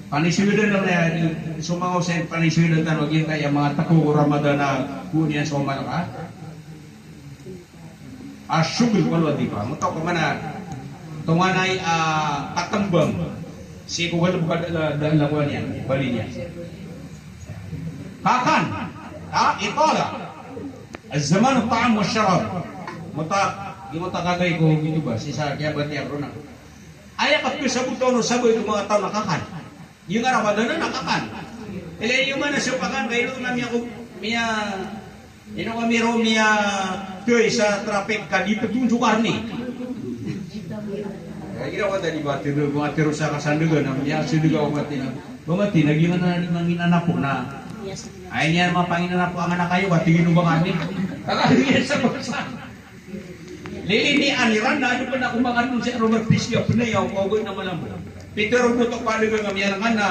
Panisoyodan na, so manga osayan panisoyodan tano, giyangkaya manga teko ko Ramadan a, ko niyan so manga ka. Ash-shughul wal wadhifa. Mataw ka mana, tonganay a katembang sii ko galebek a da, da, da, lawan iyan, bali niyan. Kakan, a, itala. Az-zaman, at-ta'am wash-sharab. Mata, di mata kagay ko gito ba, sii sa kiyabatiya ko na. Aya kapesabot o sabay ko manga taw na kakan. Giya nga Ramadan na kakan. Ilay iyo man a so kakan, kay ino na miya, miya, ino kami ro miya, toy sa traffic ka di petunjuk arni. Kaya ginawa tadi ba, tiro, mga tiro sa kasandagan, na miya, sandagan, o mati na. Ba mati na, giya nga na, di manginanapo na. Ay niyan, mapanginanapo ang anak kayo, ba, tingin mo ba kami? Kaka, iya sa basa. Lilinian iran na ado pn a komakan on si Robert Fish, a pnayaw ko ago na malambo. Pitharo o Doktor Paligang a miyalangan na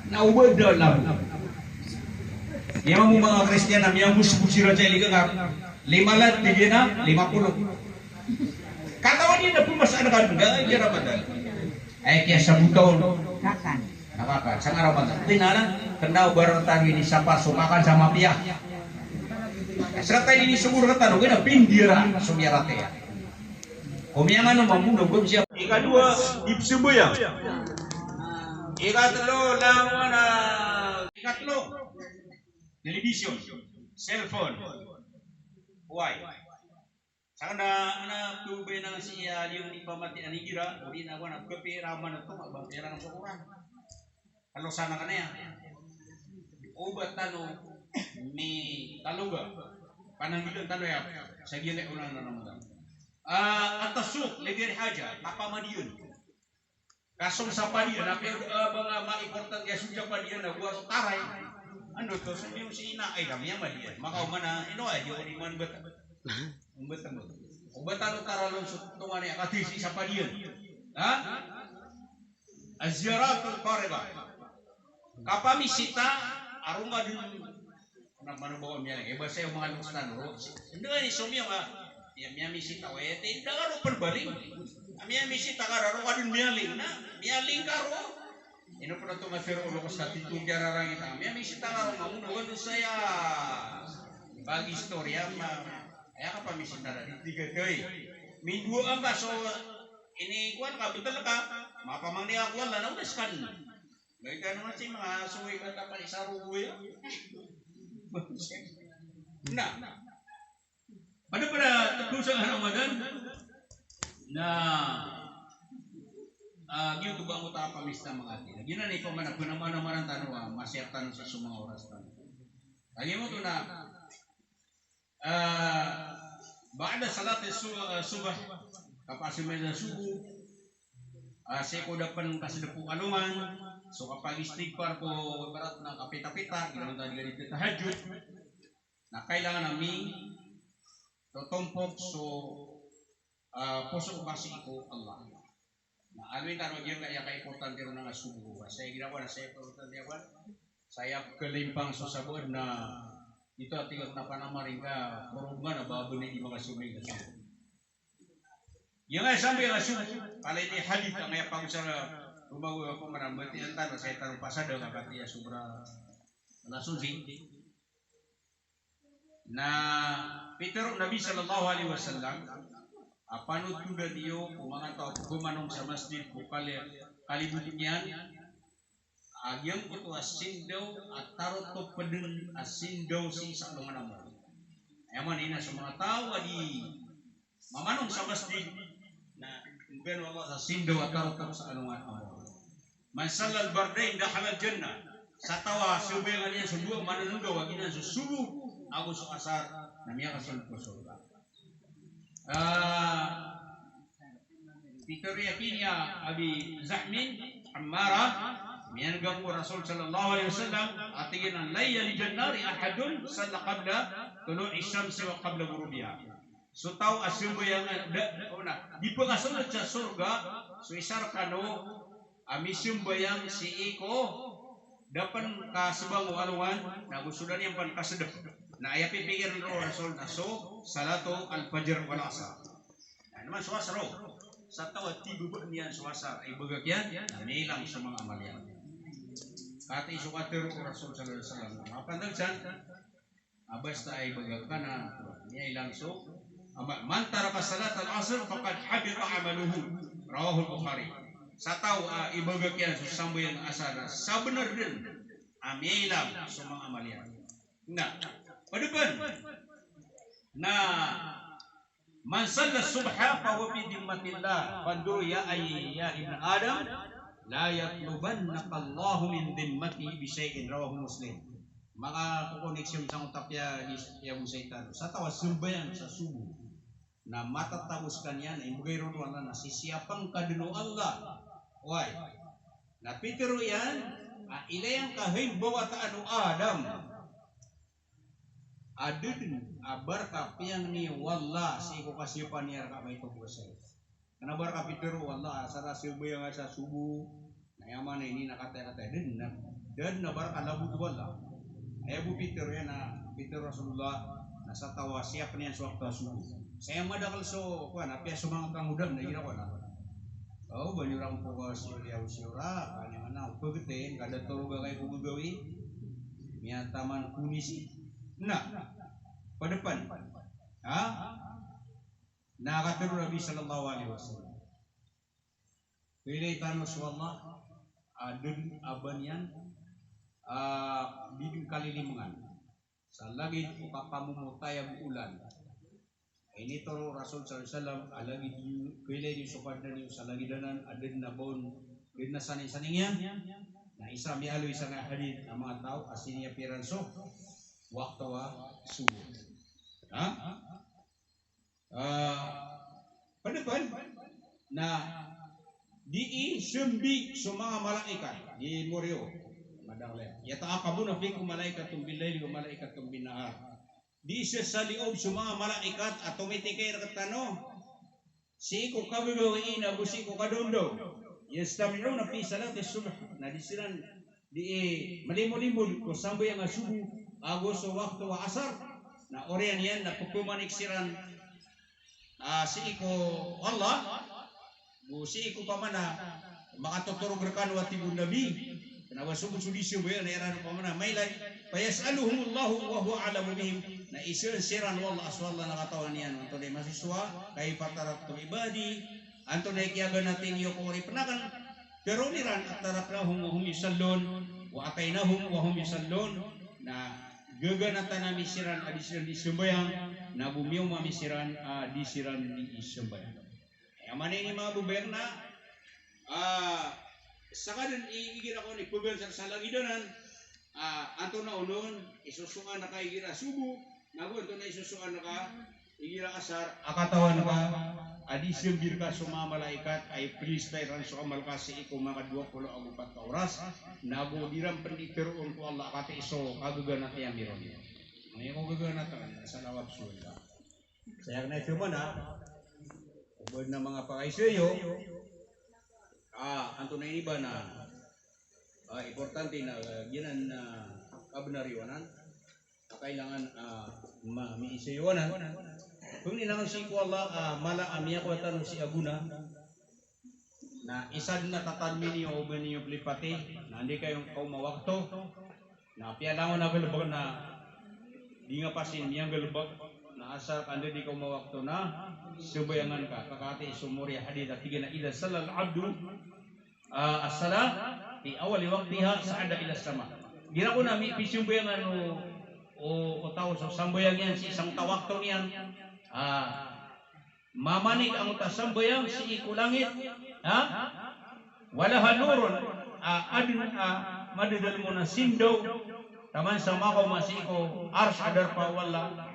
Na o ba da labo. Aya mambo manga Kristiyan a miyamosmos iran sa iligangap, lima lad, tig iyan a lima polo. Katawan iyan na pmasa a kakan, da iyan Ramadan. Ay, kiyasabota on. Kakan. Na kakan, sangkai Ramadan. Tig iyan a, kna o ba rktano inisapa so kakan sa mapiya. Sa rktano inisogo rktano, kna pindira so miyaratiyaya. Komiyangano mambo na gowani siya. Ikadowa, di pzambayang. Ikatlo, langon a, ikatlo, television, cellphone. Why? Sakn na, na, to ba na si, ah, di pamati a igira, o di na ko na kapi raman a to, mabang pera so koran. Kalosan akn aya. O ba tano mitaloga, pananggilaan tano aya sa giyangkai olan a Ramadan. Ah, at-taswuq li ghayri haja, kapamadiyan. Kasong sa padiyan, na kaya, ah, ba nga maimportante a so sa padiyan na buwan so taray. Ano to, so di mo si ina, ay, kami a madiyan. Makaoma na, ino, ay, di ako di man bata. Ang bata mo. O ba tano taralon so tonganay a katisi sa padiyan. Ha? Az-ziyaratul faridah. Kapamisita a ronga dn, na mano ba ko miyaling, eh, ba saya mga luksan, ro. Hindi nga ni somiyong, ah, ya, miyamisita, eh, ti, hindi nga ro pagbaling. Ah, miyamisita ka ra, ronga dn miyaling, na, miyaling ka ro. Ino pala to nga sir, ulo ko sa tito, kiyararangit, ah, miyamisita ka ro, mamuno, ano saya, pag-istorya, ma, aya kapamisita na, di, di ka, kay, minduwa ka, so, ini, kuwan ka, betal ka, mapamangni ako, wala, na, unas kan. Lagid ka naman si mga suwi ka tapal isa rubo ya. Na. Pada pada tagdosa nga Ramadan. Na. Ah, giyoto ba angkoto a pamista mangati. Lagid na ni pamana, pamana, maran tano, ah, masiyap tano sa so manga oras tano. Lagid mo to na. Ah, ba'da salati su-, ah, subh, kapasmbayan sa subuh, ah, sii ko da pn kasdp o alongan, so kapag-istighfar ko ibarat na kapita-pita, giyoto na di ka di tahajjud, na kailangan a mitotompok so, ah, poso ka sii ko Allah. Na aloy tano giyangkaya kaimportante ron a subuh. Saya ginawa na saya importante ako. Saya kalimpang so sabaad na ito a tig akn a panamaring ka, porog man a ba bni di makasoming ka subuh. Giyangkaya sambayang a subuh, palaya ini hadith angkaya pagosara, romago ako manambati antara saya tano pasada ka katiya sobra alas onse. Na pitharo o Nabi sallallahu alaihi wasallam a panotodan iyo ko manga taw a pmanong sa masjid ko kali-, kalibotn iyan, a giyangkoto a sindaw a tarotop dn a sindaw sii sa alongan a mawri. Aya maana niyan na so manga taw a di mamanong sa masjid, na mbgan o Allah sa sindaw a tarotop sa alongan a mawri. Man sallal bardayn dakhalal jannah. Sa taw a sambayangan iyan so dowa mananondaw a giyanan so subuh ago so asar, na miyakasold ko sorga. Ah, pitharo iyan ki Abi Jahmin, Ammara, miyan'ga ko Rasul sallallahu alaihi wasallam, a tig iyan a, "Lan yalija an-nara ahadun salla qabla tulu'i shamsi wa qabla ghurubiha." So taw a sambayang, da, ona, di pakasold sa sorga so isa rkano a misambayang sii ko da pn kasbang o alongan, na go so da niyan pn kasdp. Na aya pipikiran o Rasul na so salatul fajr wal asr. Na, naman so asr, o. Sa taw a tibaba niyan so asr, ay bagak iyan, na milang so manga amal iyan. Katii so katharo o Rasul sallallahu alaihi wasallam. Mapandal san, a basta ay bagak ka na, miyailang so, ama, "Man taraka salatal asr faqad habita amaluhu." Rawahul Bukhari. Sa taw a ibagak iyan so sambayang asar, sabnar dn a miyailang so manga amal iyan. Na, pd pn. Na, "Man salla subha fahuwa fi dhimmatillah. Fanzur ya ay-, ya ibna Adam, la yatlubannaka Allahu min dhimmatihi bi syai'in." Rawahu Muslim. Makakokoneksyon sangkoto a piya, piyago saitan. Sa taw a sambayang sa subuh na matatago skaniyan, imbgay ron o Allah na sisiyapn ka dn o Allah. Why? Na pitharo iyan a ilay angka, hay mbawataan o Adam, a da dn a ba rka piyangni o Allah sii ko kasiyapan iyan rka a maito bo sa. Kna ba rka pitharo o Allah a sa sambayang sa subuh, na aya maana ini na kataya-kataya, da dn a Da dn a ba rka labot o Allah. Aya bo pitharo iyan a, pitharo o Rasulullah, na sa taw a siyapn iyan so wakto a sobo. Sa aya madakl so, kowan, apiya so manga kangodaan na igira kowan a, o ba niyo rakn pkasiyoraw, siyoraw, ka niyo man a pagtn, ka da toroga kay ko gagawii. Miyataman ko nisi. Na, pd pn. Ha? Na katharo o Nabi sallallahu alaihi wasallam, kailay tano so Allah a da dn a ba niyan a, di dn kalilimangan sa lagid o kakamomotayag o olan. Initharo o Rasul sallallahu alaihi wasallam a lagid iyo, kailay niyo so Kadnan iyo sa lagid anan a da dn a ba on, da dn a saningsaning iyan. Na isa miyaaloy sangkai a hadith a manga taw a siniyapi ran so wakto a sobo. Ha? Ah, pd pn na dii sambi so manga malaikat, di moriyo. Madakl iyan. Yata'aqabuna fikum malaikatun bil laili wa malaikatun bin nahar. Dii sasaliob so manga malaikat a tomitikay rktano sii ko kagagawii nago sii ko kadaondaw. Yastami'una fi salati subh. Na di siran dii mlimolimod ko sambayang a sobo ago so wakto a asar. Na oriyan iyan na pphamanik siran, ah, sii ko Allah, go sii ko pamana makatotorog rkano a tig o Nabi, kna ba sobo so di sambayang na iran pamana mailay. Fayas'aluhumullahu wa huwa a'lamu bihim. Na isaan siran o Allah a so Allah na katawan iyan o antonaa i masosowa, kaifa taraktu ibadi, antonaa i kiyaganati niyo ko oripn akn. Tharoon iran, ataraknahum wa hum yusallun, wa atainahum wa hum yusallun. Na gaganatan ami siran a di siran dii sambayang, nago miyaoma ami siran a di siran dii sambayang. Aya maana ini manga babay akn na, ah, sakadn i, igira kowan i pbn sa, sa lagid anan, ah, antonaa onon i sosoan ka igira sobo, nago antonaa i sosoan ka igira asar, a katawan ka a dii sambi rka so manga malaikat a iplis ta iran so amal ka sii ko manga dowa polo ago pat ka oras, nago di ran pn dii tharoon ko Allah a katii so kagaganati ami ron. Aya ko gaganatan, salawat so Allah. Saya kna ito man a, o ba na manga pakaiso iyo, ah, antonaa ini ba na, ah, importante na, ah, giyanan na kabnar iyo anan, a kailangan, ah, ma-, miiso iyo anan. Pangni langon sii ko Allah, ah, mala a miyakowa tano sii a gona. Na isa dn a tatadmi niyo o ba niyo plipati, na anda i kaoma wakto. Na apiya langon a galbk na di nga pasin miyagalbk, na asar ka anda i kaoma wakto na sambayangan ka. Ka katii so mori a hadith a tig iyan a idha sallal abdu, ah, as-salah fi awwali waqtiha sa'ada ila sama. Igira kowan a mipisambayangan o, o, o taw so sambayang iyan sii sangkoto a wakto niyan, ah, mamanik angkoto a sambayang sii ko langit, ha? Wa laha nurun, a, adn a madadalm on a sindaw taman sa makaoma sii ko Arsh a darpa o Allah,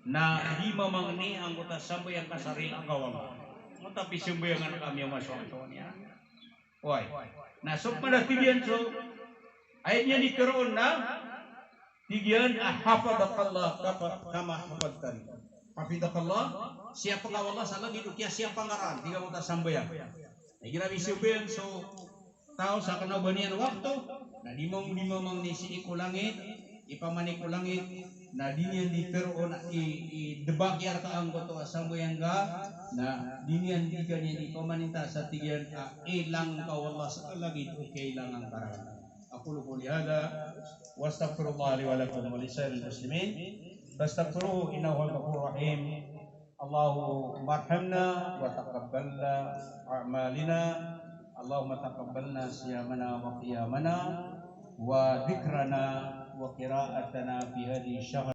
na di mamangni angkoto a sambayang ka sa rila ka o Allah. Angkoto a pisambayangan ka miyaoma so angkoto niyan. Oway. Na so pd a tig iyan so ayat niyan di tharoon na, tig iyan a, "Hafidhakallah kama, kama hafidhtani." Hafidhakallah, siyapa ka o Allah sa lagid o kiyasiyapa ngka rakn, tig angkoto a sambayang. Na igira misambayang so taw sa kna o ba niyan wakto, na di mamang, di mamangni sii ko langit, ipamanik ko langit, na di niyan di tharoon a i, i dbak iyan rka angkoto a sambayang ka, na di niyan di ka niyan di pamaninta sa tig iyan a ilang ka o Allah sa lagid o kiyailang angka rakn. أقول قولي هذا وأستغفر الله لي ولكم ولسائر المسلمين فاستغفروه إنه هو الغفور الرحيم. اللهم ارحمنا وتقبل أعمالنا. اللهم تقبلنا صيامنا وقيامنا وذكرنا وقراءتنا في هذه الشهر.